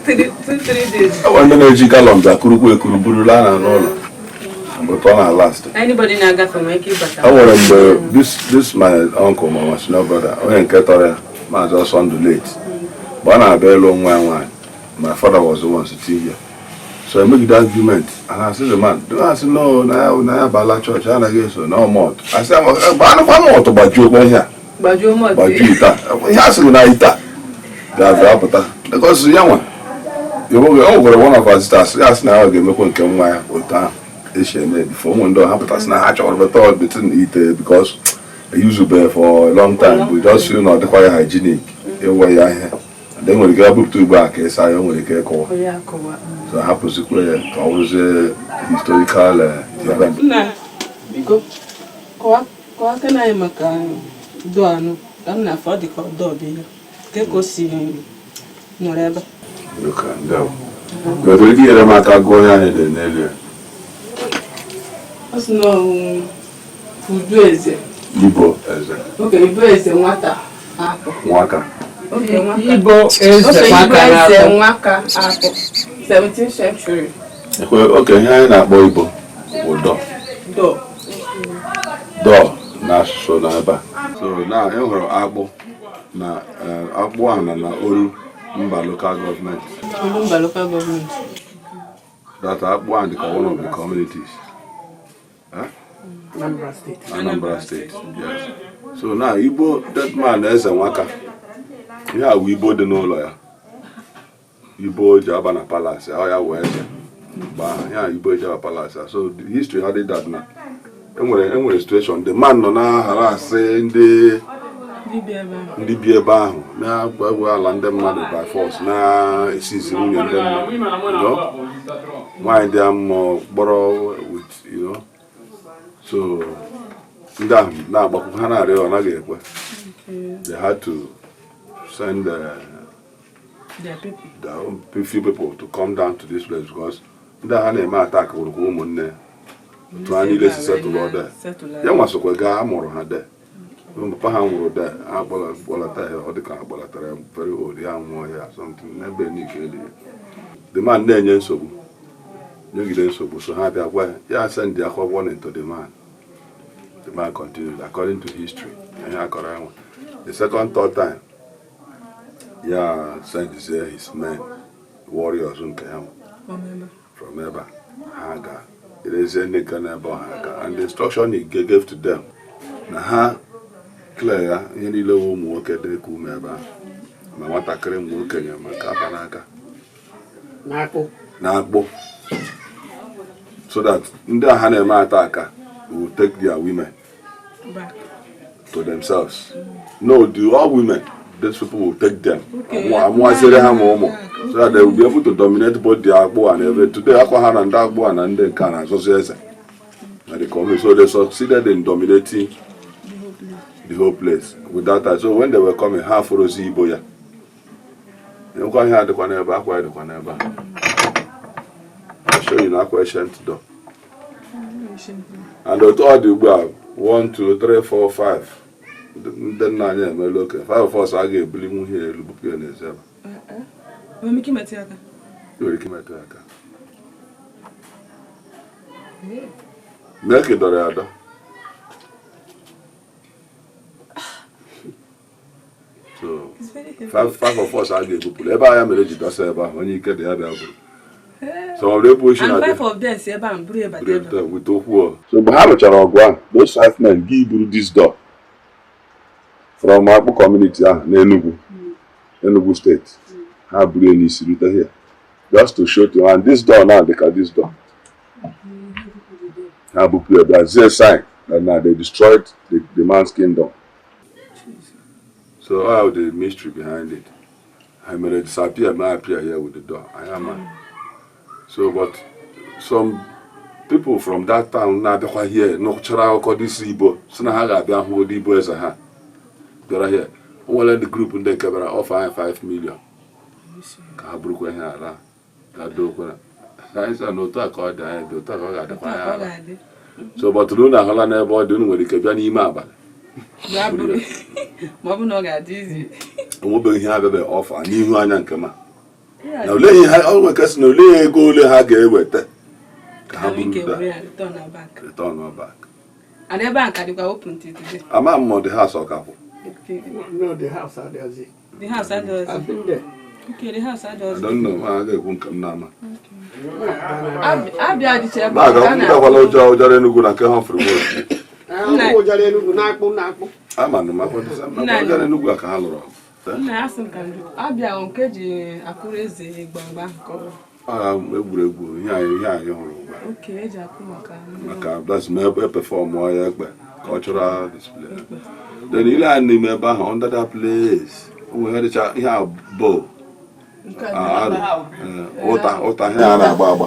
2-3 days. Ọ nwere ndị na-eji gallon bịa kurukwa ekuru buru laa na n'ụlọ mgbe ọ na last. Anybody na-agafe nwere ike ịbata. O nwere mgbe this my uncle, ma my senior brother, onye nke tọrọ ya, Maazị Ọsọndụ, late, mgbe ọ na-abịa ịlụ nwa ya nwaanyị, my father was the one sitting here. So emegide argument and I say, the man do asị no, na ya bala chọọchị anaghị eso na malt. Asị anụkwa malt, gbajuo ihe a. Gbajuo malt. Gbajuo ite a. Ihe a sịrị na ite a ga-abịa apụta because ya nwa o nwekwara one of our sisters, ya sị na ya ga-emekwa nke nwa ya otu ahụ esi eme before. Ụmụ ndị ọha pụtasị na ha chọrọ better between ite because eyuzube for a long time. We just feel na ọ dịkwa ya hygienic ịwe ya ihe, and then nwere ike bupụta ugbu a ka ịsa ya, o nwere ike ịkụwa. Onye akụwa. So hapụzikwa ya ka ọ bụrụzie historical event. Nna, biko, kọwa kena anyị maka do anụ ka m na-afọ, ọ dị ka ọdọ bụ ihe nke ka o si nọrọ ebe. Okay, ndewo. Nwere ike inyere m aka gụọ onye anyị dị n'elu ya? Ọ sị na ọ udu eze. Ibo eze. Oke ibu eze nwata akpụ. Nwaka. Oke nwaka. Ibo eze. Ose ibu Nwaka eze na-akpụ. Nwaka akpụ, 17th century. Ekwe, oke ihe anyị na-akpọ ibo bụ dọ. Do. Dọ n'asụsụ n'ebe a. So na ị hụrụ akpụ na akpụ ahụ na Oru Mba local government. Olumba local government. That akpụ ahụ dịka one of the communities. Huh? Anambra State. Anambra State, yes. So now Igbo, that man eze nwaka, ihe a bụ Igbo dị n'ụlọ ya. Ibo ji aba na palace, ọ ya wee eze mgbe ahụ ya Ibo ji aba palace. So the history had it that na enwere situation, the man nọ na-aghara asị ndị ndị bi ebe ahụ na-agwa ala ndị mmadụ by force, na-esizi nwunye ndị mmadụ, nwaanyị dị mmụọ kpọrọ with so ndị ahụ na-agbakwụkwọ ha na-arịọ, ọ naghị ekwe. They had to send their own few people to come down to this place because ndị agha na-eme attack wụrụkwa ụmụnne otu ha niile si settle there. Ya nwasokwa gaa, amụrụ ha there, papa ha nwụrụ there, ha kpọlata ya, ọ dịka ha kpọlatara ya very old, ya nwụọ ya something n'ebe n'ike eli. The man na-enye nsogbu, nyegide nsogbu, so ha bịa gwa ya, ya send the akwa warning to the man. The man continued. According to history, ihe akọrọ ya nwe, the second, third time, ya sendzie his men, warriors nke ya from ebe a, ha ga erezie ndị nke n'ebe ọha ga, and the instruction he gave to them na ha clear ya ihe niile wụ ụmụ nwoke dị ka ume ebe ahụ, ma nwatakịrị, ma okenye, ma nke aba n'aka na-akpụ, so that ndị a ha na-eme ata aka will take their women back to themselves. No, the all women, these people will take them. Amụaziri ha ma ụmụ, so that they will be able to dominate both the akpụ and every today akwa ha na ndị akpụ na ndị nke a na-azọzi eze na the community. So they succeeded in dominating the whole place without that. So when they were coming, ha forozi ibo ya. Enwekwa ihe adịkwa n'ebe akwa ya dịkwa n'ebe a. I show you na akwa ancient door. And otu ọ dị ugbu a, 1 2 3 4 5, ndị nna anyị emeela okenye. Five of us a ga-ebuli nwunye elu bupụ ya n'ezi ebe. Nwere ike imetụ ya aka? Ị nwere ike imetụ ya aka. Mee ka ị dọrọ ya adọ. So five of us a ga-ebupụrụ ebe a, ya mere eji dọsa ebe ahụ, onye ike dị ya bịa bụrụ. So ọ bụrụ ebu oshi And na five of them si ebe a buru ebata ebe a. With okwu o. So mgbe ha rụchara ọgụ ahụ, those five men gị buru this door from Akpụ community ahụ n'Enugu, Enugu steeti, ha buru ya n'isi rute here just to show to, and this door now dị ka this door ha bupụ ya bịa zie sign that now they destroyed the man's kingdom. So all the mystery behind it, ha mere disappear, ma appear here with the door, anyị ama. So but some people from that town na-abịakwa here nụchara akụkọ dịsi Igbo, si na ha ga-abịa hụ ụdị Igbo eze ha bịara here. O nwere ndị group ndị nke bịara offer anyị 5 million ka ha burukwa ihe ala ga dokwara anyị, sị na otu a ka ọ dị, anyị dị otu a ka ọ ga-adịkwa Otu a anyị ka ọ ala. ga-adị. So but unu ahụla n'ebe ọ dị, unu nwere ike bịa n'ime abalị Bịa buru, ma ọ bụ na ọ ga-adị izi. Onwebeghị ihe abịabeghị offer n'ihu anya nke ma na olee ihe ha ọ nwere sị na olee ego ole ha ga-eweta ka ha Ha nwee buru ike da buru ya return na bank. Return back. And ebe a ka dịkwa open till today. Ama m ma ọ dị ha asọ ka kwụ. Okay. No, the house adịghịzi. The house adịghịzi. I've been there. Okay, the house I adịghịzi. don't know, ma a ga-ekwu nke m n'ama. Abịa dịcha ebe a na-aga ka a na- gakwala ụjọ ụjọrọ Enugu na nke ha fụrụ m. Akwụ ụjara Enugu na-akpụ na-akpụ. Ama na makwa ụjọrọ Enugu a ka ha lụrụ ọgụ. Nna ya sị m ka m jụ. Abịa o nke ji akụrụ eze gbamgba ahụ ka ọ bụ. Agha egwuregwu ihe anyị hụrụ ugbu a. Okay, eji akụ maka Maka that's me e perform ya ekpe cultural display. Then ile anyị n'ime ebe ahụ, under that place, o nwere ihe dịcha ihe a bow. Nke a dị Arụ ụta ụta, ihe a na-agba agba.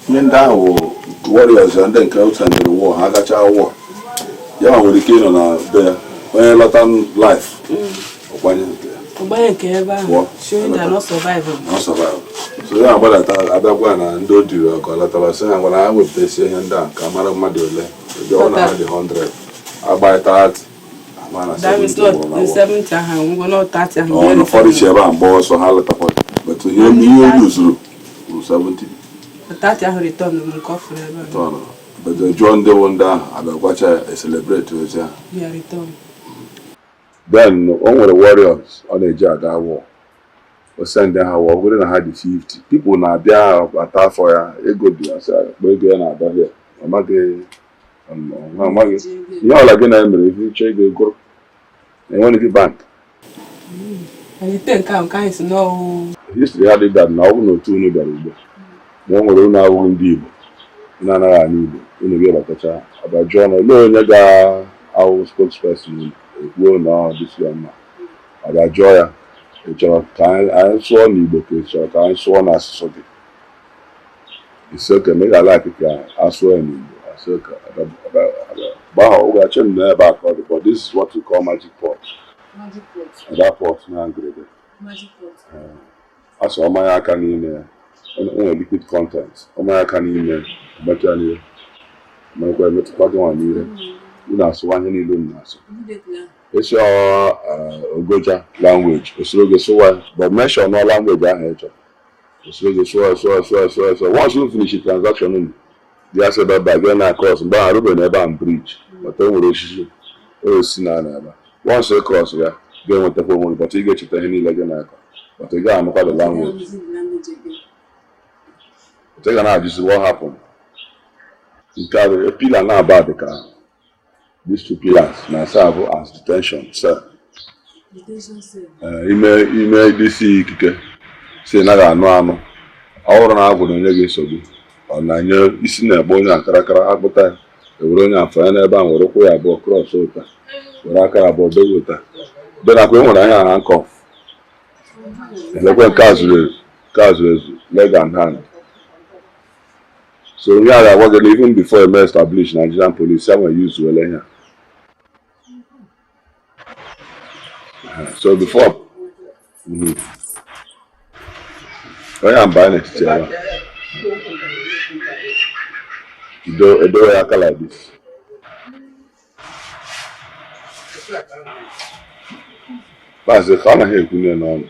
Ihe ndị ahụ wụ warriors ya, ndị nke sendịrị war, ha gachaa war, ya ma nwere ike ịnọ na be ya, onye lọta life, ọkwanye nke ya. Ọgbanye nke ebe ahụ Pụọ. showing they are not surviving. Na ọ survive. So ya agbadata abịakwa na ndị o diri ọkụ lọtara, sị ha gwara ha wepụtasie ihe ndị a ka mara mmadụ ole ebe ọ na ha dị 100 agba 30 ama na That means 70 not nwụrụ na the war. 70 ahụ anwụgo, not 30 ahụ. Ọ na ụfọdụ si ebe a mgba ọsọ ha lọtakwa, but ihe o yuzuru bụ 70. 30 ahụ return m nke ọ fụrụ ebe a. Tọrọ, but jụọ ndị wụ ndị ahụ abịagwacha ya e-celebrate ozi ahụ. Ya return. Then o nwere warriors ọ na-eji aga war, o send ha war, ọ bụrụ na ha dị 50 people na-abịa ata afọ ya, ego dị ya, sị akpa ego ya na-abịa here, ọ maghị ihe ọla gị na-emere ife ịchọ ego egoro enweghị gị bank. Anyị te nke ahụ nke anyị si n'ọwụ. History ha dị that na ọ bụ na otu unu bịara ugbu a, na o nwere unu awụghị ndị Igbo, unu anaghị anụ Igbo, unu ga-ebatacha abịa jụọ na olee onye ga-awụ spokesperson unu, ekwuo na ọ dịsị ya mma. Abịa jụọ ya, ị chọrọ ka anyị sụọ n'Igbo ka ị chọrọ ka anyị sụọ n'asụsụ gị? Isi oke ma ị ga-ala ka asụọ ya n'Igbo. Asị oke gbaa ụghachi m na ebe a ka ọ dị. But this is what we call magic pot. Magic pot. That pot na ngịrịgị. Magic pot. Asị ọmanya aka n'ime ya, o nwere liquid content. Ọmanya aka n'ime, metụ ya n'ihe, mekwa emetụkwa gị nwa n'ihe ị na-asụwa, ihe niile unu na-asụ. Immediately. Esi ọ Ogoja language, osoro gị sụwa ya, but mention no language ahụ ị chọrọ, osoro gị sụwa ya, sụwa ya, sụwa ya, sụwa ya, sụwa ya. Once you finish the transaction unu gị asị ebe a gị na cross mgbe ahụ arụbeghị n'ebe a bridge, but o nwere osisi osisi na ana ebe a. Once ị cross ya, ga-enwetakwa onwe gị, but ị ga-echeta ihe niile gị na-akọ, but ị gaghị anụkwa the language. Using the language again. But ị ga na-ajụzi what happened. Nke a bụ pillar na-aba dị ka these two pillars na serve as detention cell. Detention cell. Ime ime dịsi ikike si naghị anụ anụ, ọ bụrụ na agwụ na-enye gị nsogbu, ọ na-enye isi na-egbu onye akarakara akpụta ya, ewere onye afọ ya n'ebe ahụ, were ụkwụ ya abụọ cross ụta, were aka ya abụọ dobe ụta denakwa. E nwere anya handcuff, elekwe nke a zuru ezu, nke a zuru ezu, leg and hand. So ihe a ga-agwa gị na even before eme establish Nigerian police, ya nwere use wele ihe a. So before onye a mbanye n'etiti ebe a, edo ya aka like this. Maazị ka ọ naghị ekwu nne n'ọnụ.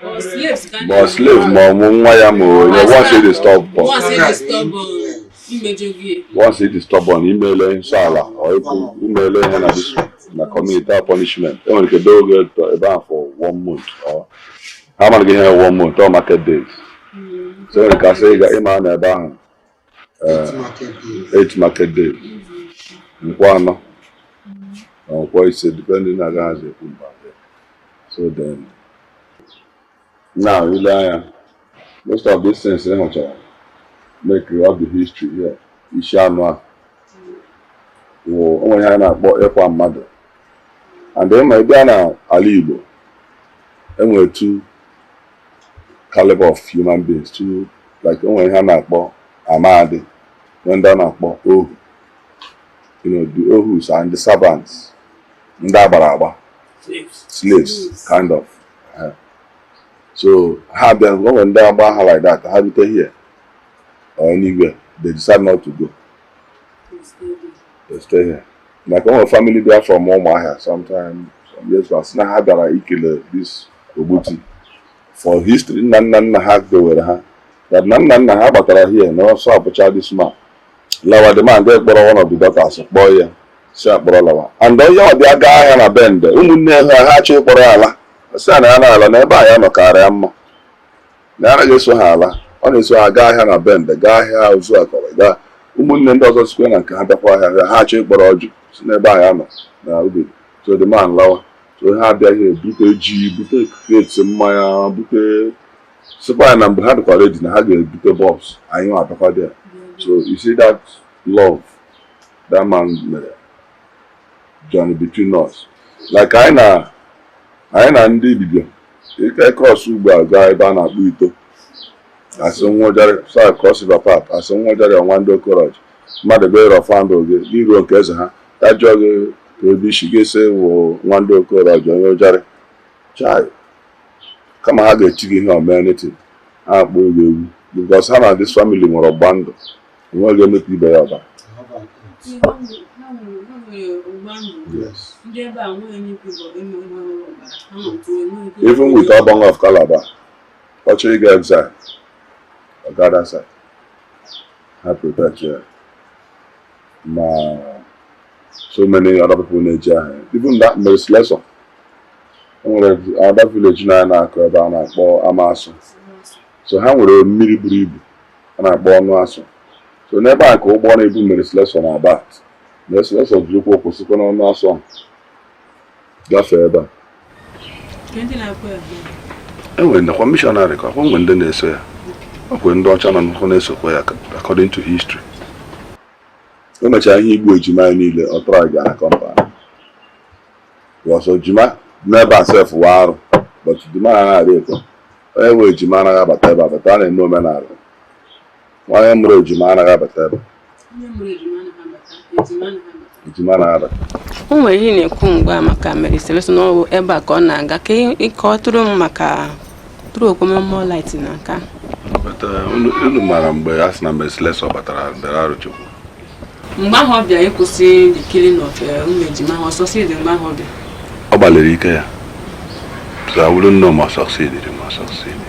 Or slaves ka Ma ọ slave, ma ọ mụ nwa ya, ma onye once he dị stubborn. Once they stubborn, imejọ gị. Once he dị stubborn, imele nsọ ala or ikwu imele ihe na this na community punishment, e nwere ike dowe gị ebe ahụ for one month or ha mara gị ihe one month or market days. So e nwere ike asị ị ga ịma na ebe ahụ Eight market days. Eight market days, nkwọ anọ na nkwọ ise, depending na agaghị ekwu mba. So then now ile anya, most of these things ị hụchara make up the history here. Isi anụ a wụ onwe ihe a na-akpọ ịkwa mmadụ. And then ma ị bịa na ala Igbo, enwere two caliber of human beings, two like onwe ihe a na-akpọ amadi nwee ndị a na-akpọ ohu. The ohus and the servants, ndị agbara agba. Slaves. Slaves, kind of. So ha bịa, o nwere ndị agba ha like that, ha rute here or anywhere, they decide not to go. They stay here. Like o nwere family bịa from Ụmụahịa sometime some years back, sị na ha bịara ikele this Ogbuti for history nna nna nna ha dowere ha, that na nna nna ha batara here na ọsọ abụcha this man lawa. The man ga kpọrọ one of the daughters, kpọọ ya, si akpọrọ lawa. And onye ọbịa gaa ahịa na bende, ụmụnne ha ha achọ ịkpọrọ ya ala, sị ya na ya na-ala na ebe a ya nọkarị ya mma, na ya anaghị eso ha ala. Ọ na-eso ha gaa ahịa na bende, gaa ahịa ozu akọrọ, gaa ụmụnne ndị ọzọ sikwe na nke ha bịakwa ahịa, ha achọ ịkpọrọ ọjụ si n'ebe a ya nọ na ubi. So the man lawa. So ha abịaghị ebute ji, bute crate mmanya, bute, sịkwa ya na mgbe ha dịkwa ready na ha ga-ebute bus anyị nwa abịakwa there. So you see that love that man mere journey between us, like anyị na ndị Ibibio ike cross ugbu a gaa ebe a na-akpọ Ito, asị nwụjarị, sorry, Cross River Park, asị nwụjarị ọnwa ndị Okoroji mmadụ bụ ịrọ fandụ gị gị ruo nke eze ha, ya jụọ gị ka ebe isi gị, sị wụ nwa ndị Okoroji onye ụjarị chai. Kama ha ga-eti gị ihe ome anything, ha akpọ gị egwu, because ha na this family nwere ọgba ndụ, onwe ga-emepụ ibe ya ọbara. Ha nwere ọgba ndụ. Yes. Ndị ebe a nwere ike ịbụ ime nwere ọbara. Ha nwetụrụ enweghị ike. Even with Obong of Calabar, ọ chọrọ ịga exile, ọ gaa that side, ha protect ya. Ma so many other people na-eji aha ya. Even that Maris Lesson, e nwere other village na na-akụ ebe a na-akpọ Amasụ. So ha nwere mmiri buru ibu a na-akpọ ọnụ asụ. So n'ebe a ka ụgbọ na-ebu Maris Lesson na abat. Mary Slessor jikwa ụkwụ sikwa n'ọnụ asọ ahụ gafee ebe a. Nke ndị na-akpọ ya bụ Enwere nakwa missionary ka ọkwa nwere ndị na-eso ya, ọkwa ndị ọcha nọ nkụ na-esokwa ya, according to history. O mechara ihe igbu ejima ya niile, ọ tọrọ ga na compound because ejima n'ebe a sef wa arụ, but ejima anaghị adị ekwe. Onye nwe ejima anaghị abata ebe a, bata a na-eme omenala. Onye mụrụ ejima anaghị abata ebe. Onye mụrụ ejima anaghị abata, ejima anaghị abata. Ejima anaghị abata. O nwere ihe ị na-ekwu mgbe a maka Mary Slessor na ọ bụ ebe a ka ọ na-aga, ka ị kọtụrụ m maka tụrụ okweme light na nka. But unu mara mgbe a sị na Mary Slessor batara bịara Arụchukwu? Mgbe ahụ ọ bịa ịkwụsị the killing of ụmụ ejima ahụ, ọsọ si dị mgbe ahụ ọ bịa. Ọ gbalịrị ike ya, so I wouldn't know ma ọ succeeded ma ọ succeeded,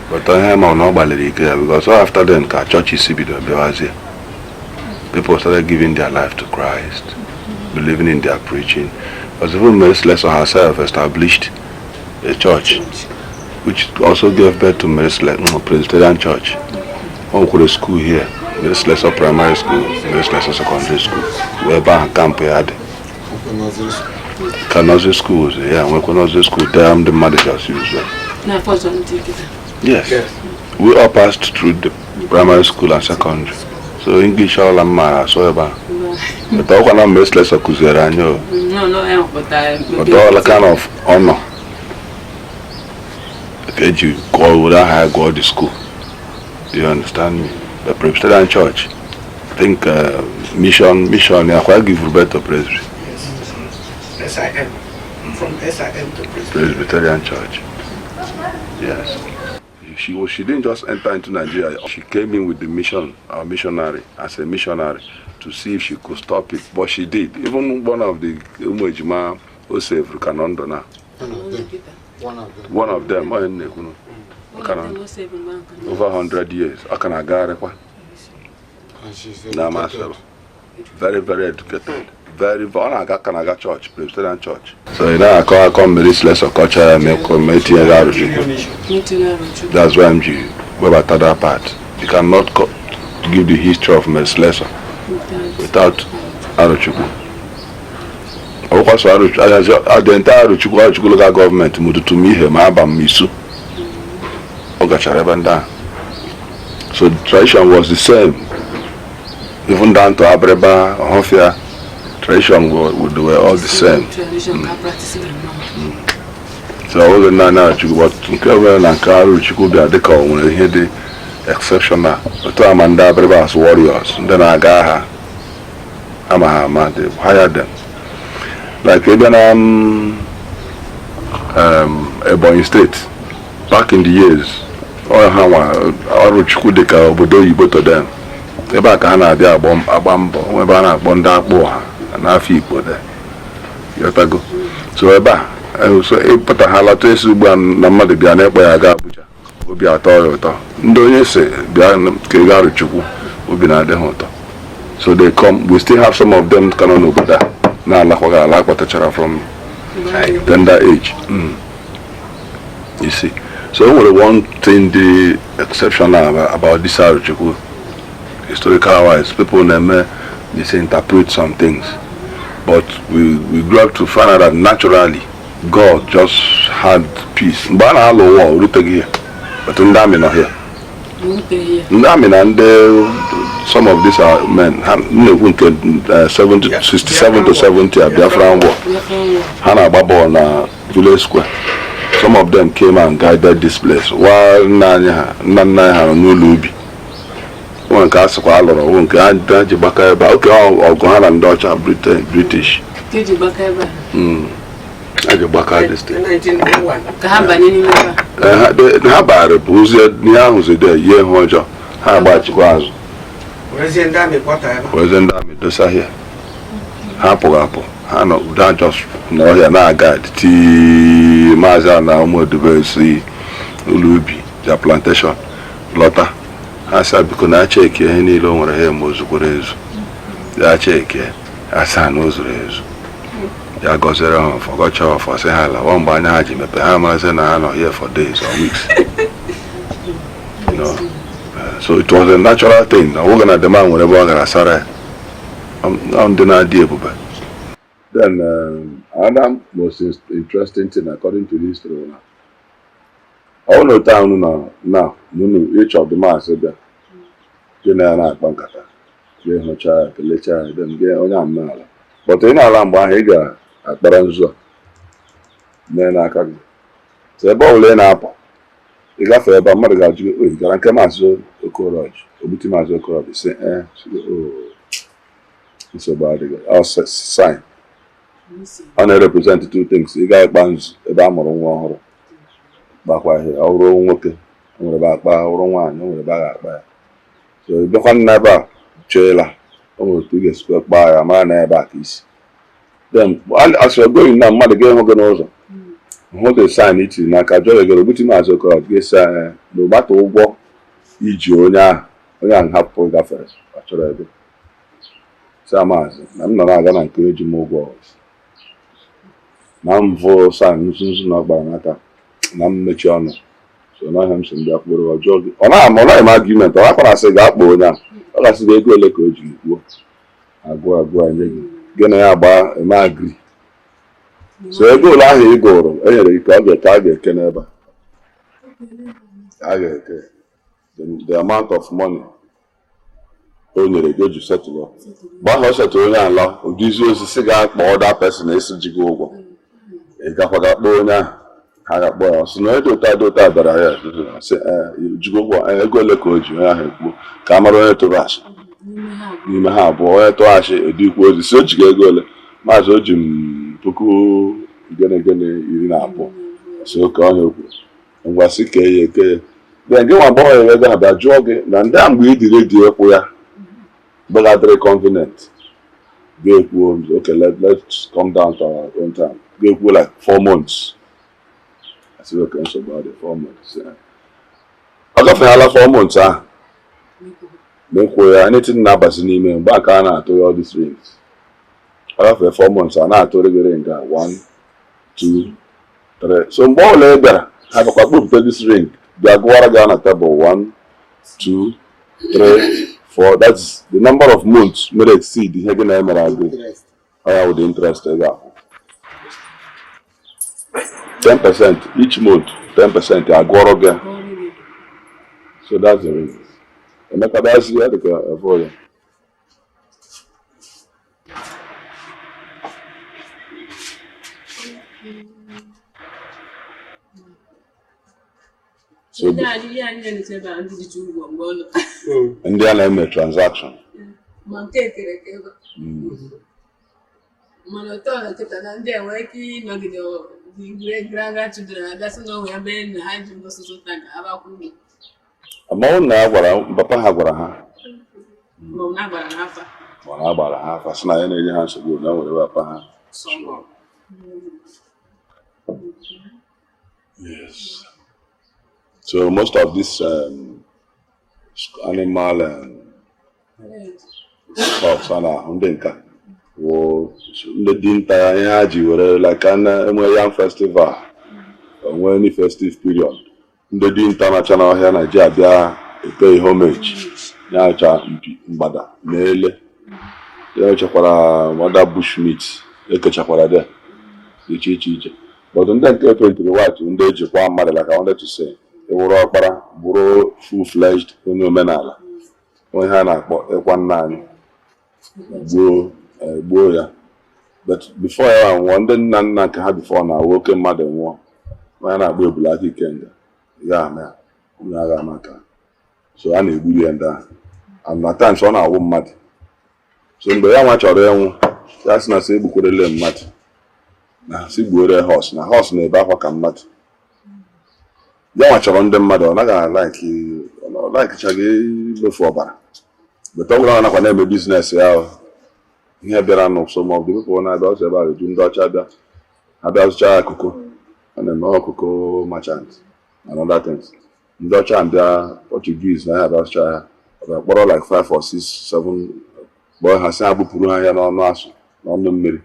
but ihe ma na ọ gbalịrị ike ya, because all after then ka churches bido bịawazie. People started giving their life to Christ, believing in their preaching, because even Mary Slessor herself established a church which also gave birth to Mary Slessor Presbyterian Church. O nwekwara school here, Mary Slessor Primary School, Mary Slessor Secondary School, wee ebe ahụ camp ya dị. Ọkwa nursery school. Ka nursery schools ya nwekwa nursery school there, ndị mmadụ just use them. Na-afọ ọzọ ndị kịta. Yes. We all passed through the primary school and secondary, so English ọla m maara asụ ebe a. But ọkwa na Mary Slessor kụziere anyị o. No, ya pụtara. But all kind of honor ka eji gụọ, were aha ya gụọ the school. Do you understand me? The Presbyterian Church, I think mission ya kwa give birth to Presby. Yes. SIM. From SIM to Presbyterian. Presbyterian Church. Yes. She didn't just enter into Nigeria. She came in with the mission, our missionary, as a missionary, to see if she could stop it. But she did. Even one of the ụmụ ejima o saved ka nọ ndụ now. One of them. One of them. One of them, onye na-ekwu ka nọ ndụ. Over 100 years. Ọ ka na-agagharịkwa. And she's Na educated. Amasịrị. Very, very educated. Very, ọ na-aga ka na-aga church, Presbyterian Church. So ị na-akọ akọ Mary Slessor kọcha ya ma etinyeghị Arụchukwu. That's why m ji webata that part. You cannot give the history of Mary Slessor without Arochukwu. Ọ bụkwa sọ Arochukwu, the entire Arochukwu, Arochukwu Local Government, ma ụtụtụ m ihe ma aba m isu. Ọ gachara ebe ndị ahụ. So the tradition was the same. Even down to Abiriba, Ohafia, tradition were all the same. Tradition ka practice them now. So ọ bụghị naanị Arochukwu, but nke mere na nke Arochukwu bịa dịka o nwere ihe dị exceptional. Otu ama ndị Abiriba as warriors, ndị na-aga agha, ama ha ama, they hire them. Like ebe na Ebonyi State, back in the years, ọ ha nwa Arochukwu dị ka obodo oyibo to them. Ebe a ka ha na-abịa agba mbọ, nwe ebe a na-akpọ ndị akpụ ha n'afọ Igbo de. Ghọtago? So ebe a, so ịpụta ha lọta esi ugbu a na mmadụ bịa na-ekpọ ya aga Abuja, obi atọ ya ụtọ. Ndị onye si bịa ka ị gaa Arochukwu, obi na-adị ha ụtọ. So they come. We still have some of them ka nọ n'obodo a na-alakwaghị ala akpọtachara from tender age. You see, so o nwere one thing dị exceptional about this Arochukwu. Historical wise, people na-eme misinterpret some things, but we grew up to find out that naturally God just had peace. Mgbe a na-alụ ụwa o ruteghị ya, but ndị amị nọ here. Ruteghị ya. Ndị amị na ndị, some of these are men ha na-ekwu nke 70, 67 to 70 a Biafran War. Biafran War. Ha na-agba bọọlụ na village square. Some of them came and guided this place while nna anyị ha, nna nna anyị ha nọ n'ụlọ ubi. Nwe nke a sịkwa alụrụ nwe nke ha ji gbakọ ebe a oke ọgụ ha na ndị ọcha, Britain, British. Ka eji gbakọ ebe a. Ha ji gbakọ this thing. 1901. Ka ha banye n'ime ebe a. Ha bagharị bụ ụzie ihe ahụ zide yie ha ọjọọ, ha agbachikwa azụ. Werezie ndị amị kpọta ebe a. Werezie ndị amị dosa here. Ha apụghị apụ, ha nọ ha just n'ọhịa na-aga tii. Maazị a na ụmụodube si ụlọ ubi ja plantation lọta, ha sị biko na cheki ihe niile o nwere ha ma o zukwara ezu. Ya cheki, ha sị ha na o zuru ezu. Ya gọziere ha ọfọ, gọchaa ọfọ, sị ha lawa. Mgbe anya ha ji mepe, ha marazi na ha nọ here for days or weeks. So it was a natural thing. Ọ bụghị na the man nwere ebe ọ gara sara ya. Ọ ndị na-adị ebube. Then another most interesting thing according to history na ọ bụrụ na otu ahụ nọ na unu ịchọ dị maazị bịa, gị na ya na-akpa nkata, gị hụcha ya, kelechaa ya, then gị onye ahụ n'ala, but ị na-ala mgbe ahụ, ị ga-akpara nzu a mee n'aka gị. So ebe ọ bụla ị na-apụ, ị gafee ebe a, mmadụ ga-ajụ gị, "O, ị gara nke Maazị Okoroji, Ogbuti Maazị Okoroji?" Sị ee. Sị gị, "Oh, nsogbu adịghị." Ọ sign ọ na-represent two things. Ị ga-akpa nzu ebe a mụrụ nwa ọhụrụ, kpakwa ihe ọ bụrụ nwoke, o nwere ebe akpa, ọ bụrụ nwaanyị, o nwere ebe a ga-akpa ya. So ị bịakwa n'ebe a cheela, o nwere otu ị ga-esikwa kpaa ya, mara na ebe a ka isi. Then as you're going na mmadụ ga-ehụ gị n'ụzọ, hụ the sign i tiri n'aka, jụọ gị, gara Ogbuti Maazị Okoroji? Ga-esi anya na ụgbata ụgwọ iji onye ahụ, onye ahụ hapụ gafere, ọ chọrọ ebe sị maazị na m nọ na-aga na nke eji m ụgwọ, na m vụ sign nzu nzu na ọ gbara n'aka na m mechie ọnụ. So n'ọhịa m si m bịa kpụrụ ọjọọ gị. Ọ naghị ọ naghị m argument, ọ nakwa asị ga-akpọ onye ahụ, ọ ga-asị gị ego ole ka o ji kwuo, agụ agụ nye gị, gị na ya agba eme agree. So ego ole ahụ ị gụrụ e nyere gị ka ọ ga-eke, a ga-eke n'ebe a, a ga-eke the amount of money o nyere gị o ji settle. Mgbe ahụ ọ settle onye ala ụdịzi osisi ga-akpọ other person esi ji gị ụgwọ, ị gakwa ga kpọọ onye ahụ, ha ga-akpọ ya, ọ sị na onye dị ụtọ dị ụtọ bịara ya, sị jigo ụgwọ, ego ole ka o ji? Onye ahụ ekwuo ka a mara onye tụrụ asị n'ime ha abụọ. Onye tụọ asị edikwu ozi si o jigo ego ole? Maazị o ji m puku gịnị gịnị 12. Si oke ọhịa okwu, ngwa, sị kee ya, eke ya. Then gị nwa agbọghọ ya ego ha bịa jụọ gị na ndị a mgbe ị dị ready ịkwụ ya, mgbe ga-adịrị convenient, ga-ekwuo, "Okay, let's come down to our own time." Ga-ekwuo like 4 months. Asị okay, nsogbu adị, 4 months. Ọ gafehala 4 months ahụ ma ịkwụ ya, anything na-abazi n'ime mgbe a ka a na-atụ ya all these rings. Ọ gafee 4 months, a na-atụrụ gị ring a, one, two, three. So mgbe ọbụla ị bịara, ha bịakwa kpọpụta this ring, bịa gụwara gị na table, one, two, three, four. That's the number of months mere exceed ihe gị na emere agree. Ọ ya wụ the interest ị ga-akwụ, 10% each month, 10% agụọrọ gị. So that's the reason. Emeka bịazi ya dịka efo ya. So Ndị anyị ihe anyị na-eche ebe a, ndị jicha ụgwọ mgbe ọ nọ. Ndị a na-eme transaction. Ma nke ekere eke ebe a. Mana otu ọ nkịta na ndị a nwere ike ịnọgide the grand grandchildren abịa sị na onwe ya mee na ha ji mbọ soso taa ka ha bakwụ ụgwọ. Amanwụ na ya gwara papa ha, gwara ha. Ma ọ bụ na agbara ha afa. Mana a gbara ha afa sị na ya na-enye ha nsogbu na nwere papa ha. Sọngọ. Yes. So most of this animal stuff a na-ahụ, ndị nka wụ ndị dinta, ihe ha ji were like a na-enwe yam festival, onwe any festive period, ndị dinta na-acha n'ọhịa na-eji abịa ete homage ya, acha mpi mgbada na ele ya, echekwara other bush meat ekechakwara dị iche iche iche. But ndị nke paintiri white, ndị ejikwa mmadụ, like I wanted to say, ewuru ọkpara bụrụ full fledged onye omenala, onye ha na-akpọ ịkwa nna anyị gbuo, gbuo ya. But before ya nwụọ, ndị nna nna nke ha before na nwoke mmadụ nwụọ, onye na-akpọ ebule aka ikenga ya ama ya, onye agha ama ka so a na-egburu ya ndị ahụ. And at times ọ na-awụ mmadụ. So mgbe ya nwa chọrọ ịnwụ, ya sị na sị egbukwerele mmadụ, na sị gbuore horse, na horse na-ebe akwa ka mmadụ. Ya nwa chọrọ ndị mmadụ, ọ naghị alike, ọ likechaghị imefu ọbara. But ọ bụrụ na ọ nakwa na-eme business ya ahụ, ihe bịara nụ, some of the people na-abịa ọsọ ebe a eju ndị ọcha bịa, ha bịa zụcha akụkụ, a na-eme ọkụkụ merchant and other things. Ndị ọcha bịa, Portuguese na ya bịa zụcha ya, ọ bịa kpọrọ like five or six, seven, kpọọ ha, sị ha bupụrụ ha ya n'ọnụ asụ n'ọnụ mmiri.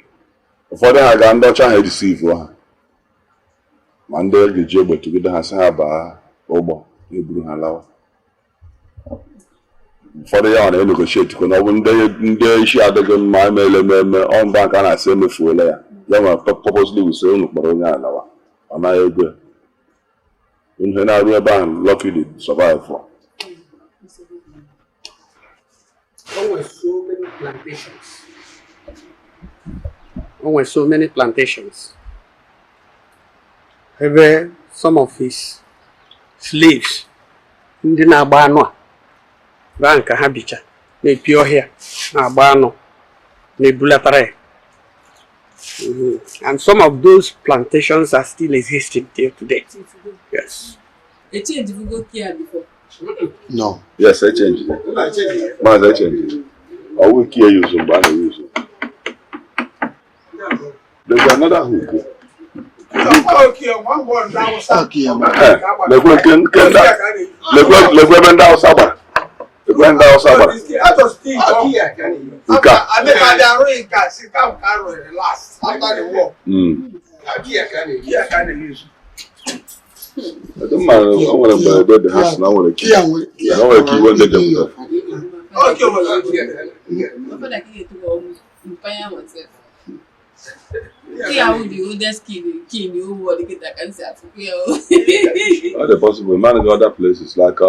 Ụfọdụ ha ga ndị ọcha ha edeceive ha, ma ndị ga-eji egbe tụgide ha, sị ha baa ụgbọ, eburu ha lawa. Ụfọdụ ya na-enegotiate kwa na ọ bụ ndị isi adịghị mma, emeela ememe ọ mba nke a na-asị emefuola ya. Ya ma purposely wuse unu kpọrọ onye alawa, ọ naghị ego ihe na-arụ ebe ahụ. Luckily survive. O nwere so many plantations. O nwere so many plantations. Ebe some of his slaves ndị na-agba anụ a baa nke ha bicha na-epi ọhịa na-agba anụ na-ebulatara ya. And some of those plantations are still existing till today. Yes. E change go care before. No. Yes, e change. Maazị, e change. Ọwụ ike ya yuzu mgbe a na-eyuzu. There's another hook. Lekwe nke lekwe ebe ndị Hausa gbara. Lekwe ndị Hausa gbara. Nke a. Ọ dị mma, o nwere mberede dị ha sị na o nwere ka na o nwere ka iwe ndị jepụtara. My father can get to mpanya myself. Kia wụ the oldest king in the whole world kịta ka m si afụkwu ya o. Ọ dị possible man other places like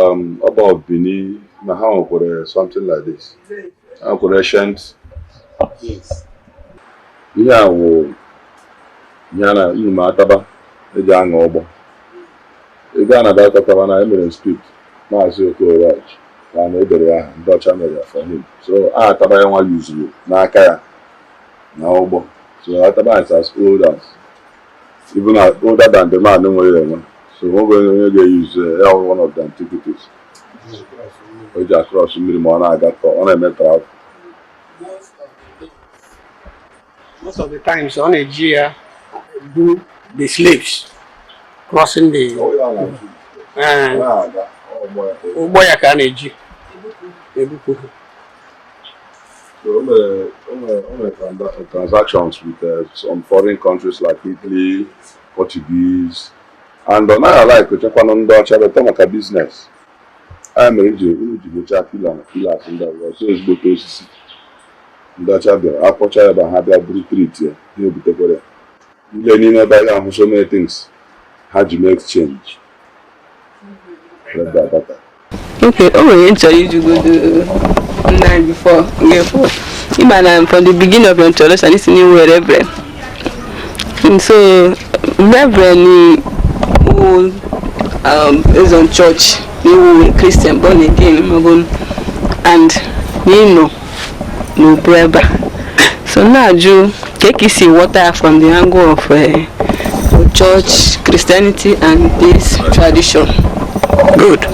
Ọba of Benin na ha nwekwara something like this. Ha nwekwara ancient Yes. Ihe a wụ ihe a na nnụnụ ataba eji aṅụ ụgbọ. Ị gaa na that ataba na emere script Maazị Okoroj na edere ya aha ndị ọcha mere ya for him. So a ataba ya nwa yuzuru n'aka ya na ụgbọ. So ataba is as old as, even older than the man nwere enwe. So nwoge onye ga-eyuzu ya wụ one of the antiquities o ji across mmiri ma ọ na-aga, ọ na-eme travel. Most of the times ọ na-eji ya bu the slaves crossing the ụgbọ ya ka a na-eji ebupụ ha. So o mere transactions with some foreign countries like Italy, Portuguese, and ọ naghị ala ekochakwanụ ndị ọcha beta maka business. A mere iji unu ji mechaa pillar na pillars ndị ọzọ ọsọ ezigbote osisi ndị ọcha bịara akwọcha ya ebe ha bịa buru treat ya ha ebutekwara ya ile n'ime ebe a ahụ so many things ha ji make change ebe abata. Okay, o nwere ihe m chọrọ ijugodo nna anyị before ngefu. Ịma na from the beginning of your introduction, isi na iwe reverend. And so reverend who is on church, iwu Christian born again, maọbụ and n'ịnọ n'obu ebe a. So na-ajụ ka isi ghọta ya from the angle of church, Christianity and this tradition. Good.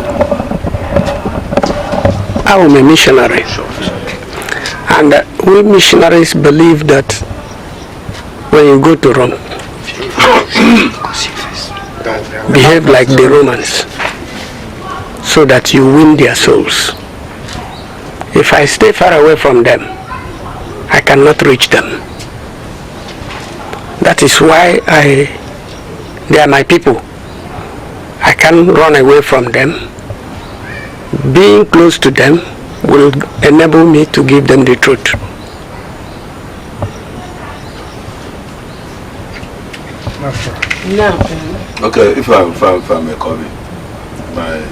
I am a missionary. And we missionaries believe that when you go to Rome, behave like the Romans so that you win their souls. If I stay far away from them, I cannot reach them. That is why they are my people. I can't run away from them. Being close to them will enable me to give them the truth. Now, Okay, if I may come in, my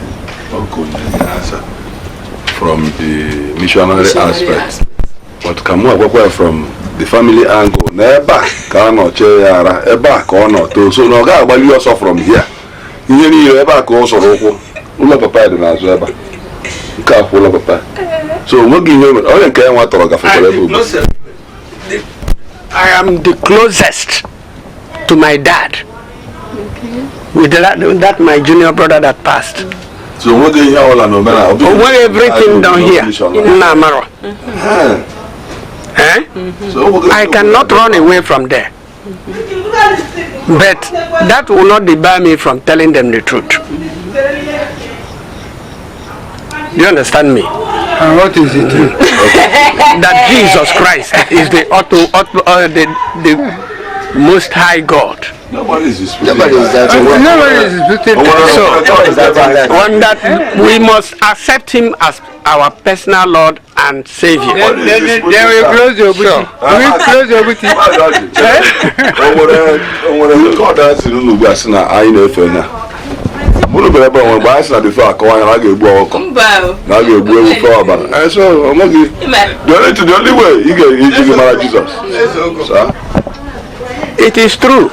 uncle may answer from the missionary aspect. But ka mụ agwakwa ya from the family angle, na ebe a ka a nọ chee ya ara, ebe a ka ọ nọ too, so na ọ ga-agbali ọsọ from here. Ihe niile ebe a ka ọ sọrọ ụkwụ. Ụlọ papa ya dị n'azụ ebe a. Nke a kwụ ụlọ papa ya. So o nweghị ihe o mere. Onye nke ya nwa tọrọ gafekwara ebe ugbu. I am the closest to my dad. With that my junior brother that passed. So o nweghị ihe ọbụla na omenala. O nweghị everything down here. Nna Amaro. Eh? So o nweghị- I cannot run away from there. But that will not debar me from telling them the truth. Do you understand me? And what is the truth? That Jesus Christ is the auto, auto the most high God. Nobody is disputing. Nobody is doubting that. Nobody is disputing that. So, Nobody is doubting that. One that we must accept him as our personal Lord and Savior. Then we close the Ogbuti. We close the Ogbuti. O nwere record a sị n'ụlọ ugbu a sị na anyị na-efe na mụrụ bere ebe onwe mgbe anyị sị na before akọwa anya na a ga-egbu ọkụkọ Mba o. na a ga-egbu ewu fee ọbara. So ọ nweghị the only way ị ga-eji gị mara Jizọs. Sir? It is true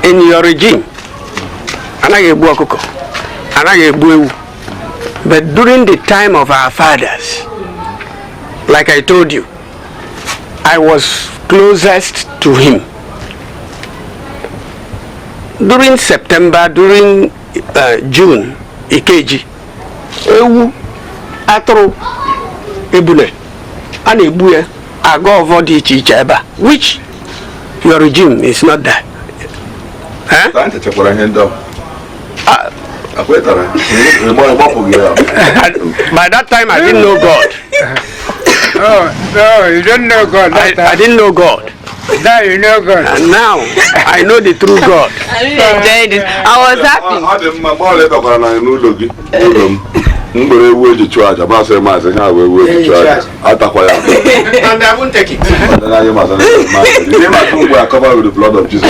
in your regime, anaghị egbu ọkụkọ, anaghị egbu ewu. But during the time of our fathers, like I told you, I was closest to him. During September, during June, Ikeji, ewu, atụrụ, ebule, a na-egbu ya aga ọvọ dị iche iche ebe a, which your regime is not there. Eh? Ka anyị techakwara ihe ndị ahụ. Akwetara. Ịgbapụghị ya. By that time, I didn't know God. Oh, no, you don't know God. I didn't know God. Now you know God. And now I know the true God. I really enjoyed it. I was happy. Ọ dị mma mgbe ọbụla ị bakwara na n'ụlọ gị n'ụlọ m m gbere ewu eji chụọ aja masị maazị ha wee ewu eji chụọ aja atakwa ya. And I won't take it. Ọdịnaya maazị maazị ihe maazị mgbe I cover with the blood of Jesus.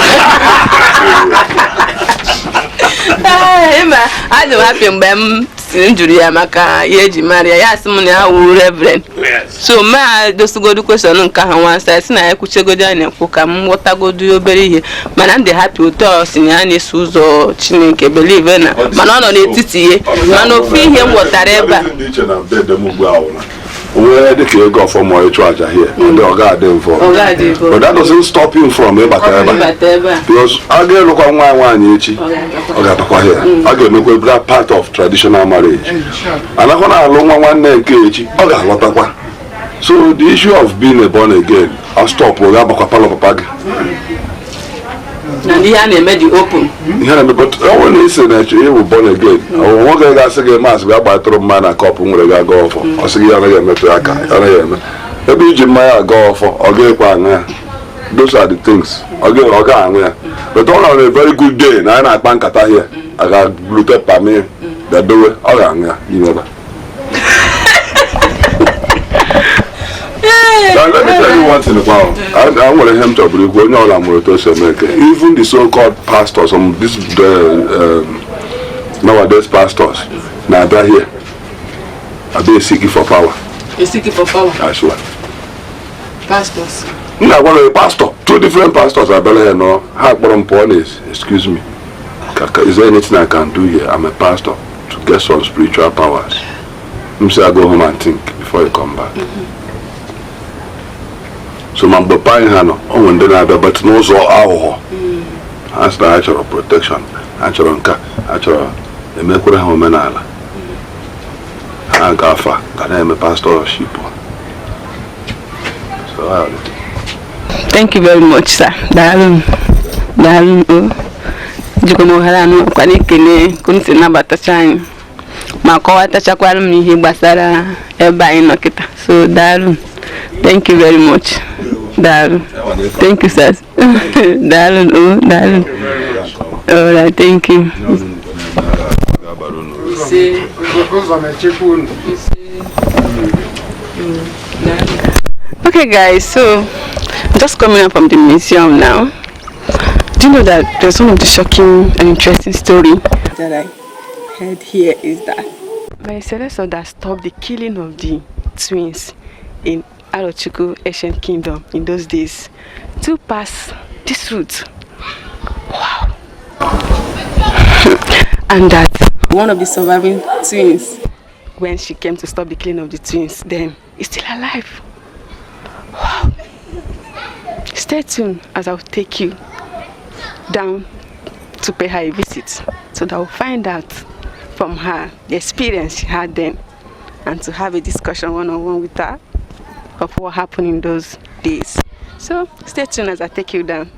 Ee, ịma adị m happy mgbe m si m jụrụ ya maka ihe eji mara ya, ya sị m na ya wụ reverend. So ma dosigodu question nke ahụ nwa nsọ si na ya ekwuchegodo ya na-ekwu ka m ghọtagodu obere ihe, mana m dị happy otu ọ si na ya na-eso ụzọ Chineke, believe na mana ọ nọ n'etiti ihe, mana ofu ihe m ghọtara ebe a Dị iche na bed m ugbu a wụ na onwere dịka ego ọfọ ma ịchụ aja here ndị ọ ga-adị mfọ. Ọ ga-adị mfọ. But that doesn't stop him from ịbata ebe a. Ịbata ebe a. Because a ga-elụkwa nwa nwaanyị echi, ọ ga-abakwa here, a ga-emekwa that part of traditional marriage, anakwa na-alụ nwa nwanne nke echi, ọ ga-alọtakwa. So the issue of being a born again a stop ọ ga-abakwa parlour papa gị. Na ihe a na-eme dị open. Ihe na-eme, but ọ bụrụ na ị sị na ịchọ ịwụ born again, ọ nwoke ga-asị gị maasị bịa gbatụrụ mmanya na cup nwere gị aga ọfọ, ọ sị gị ya anaghị emetụ ya aka, ya anaghị eme ebe iji mmanya aga ọfọ, ọ ga-ekwe aṅụ ya. Those are the things ọ ga-aṅụ ya, but ọ nọ na a very good day na anyị na-akpa nkata here, a ga-glute pami bịa dowe, ọ ga-aṅụ ya n'ime ebe a. Now, let me tell you one thing about I nwere ihe m chọburu ikwu. Onye ọbụla mụrụ otu o si eme nke, even the so-called pastors, some this the nowadays pastors na-abịa here abịa seeking for power. You seeking for power? I swear. Pastors? M na-agwa gị, pastor, two different pastors abịala here nọ ha kpọrọ m pụọ n'ezi, "Excuse me, is there anything I can do here? I'm a pastor," to get some spiritual powers. M sị, "I go home and think before you come back." So ma mgbe pa anyị ha nọ, o nwere ndị na-abịa, but n'ụzọ aghụghọ. Ha sị na ha chọrọ protection, ha chọrọ nka, ha chọrọ emekwere ha omenala, ha ga-afa ga na-eme pastorship. So Thank you very much, sir. Daalụ, daalụ o. Jikwa m ohere anụ ọkwa na-ekele ka unu si nabatacha anyị ma kọwatachakwara m ihe gbasara ebe anyị nọ kịta. So daalụ, thank you very much. Daalụ, thank you, sir. Daalụ o, daalụ. Alright, thank you. Ụzọ na-echekwa unu. Okay, guys, so I'm just coming up from the museum now. Do you know that there's one of the shocking and interesting story that I heard here is that by Celeste that stopped the killing of the twins in Arochukwu ancient kingdom in those days to pass this route. Wow. And that one of the surviving twins, when she came to stop the killing of the twins, then is still alive. Wow. Stay tuned as I'll take you down to pay her a visit so that I'll find out from her the experience she had then and to have a discussion one-on-one with her of what happened in those days. So stay tuned as I take you down.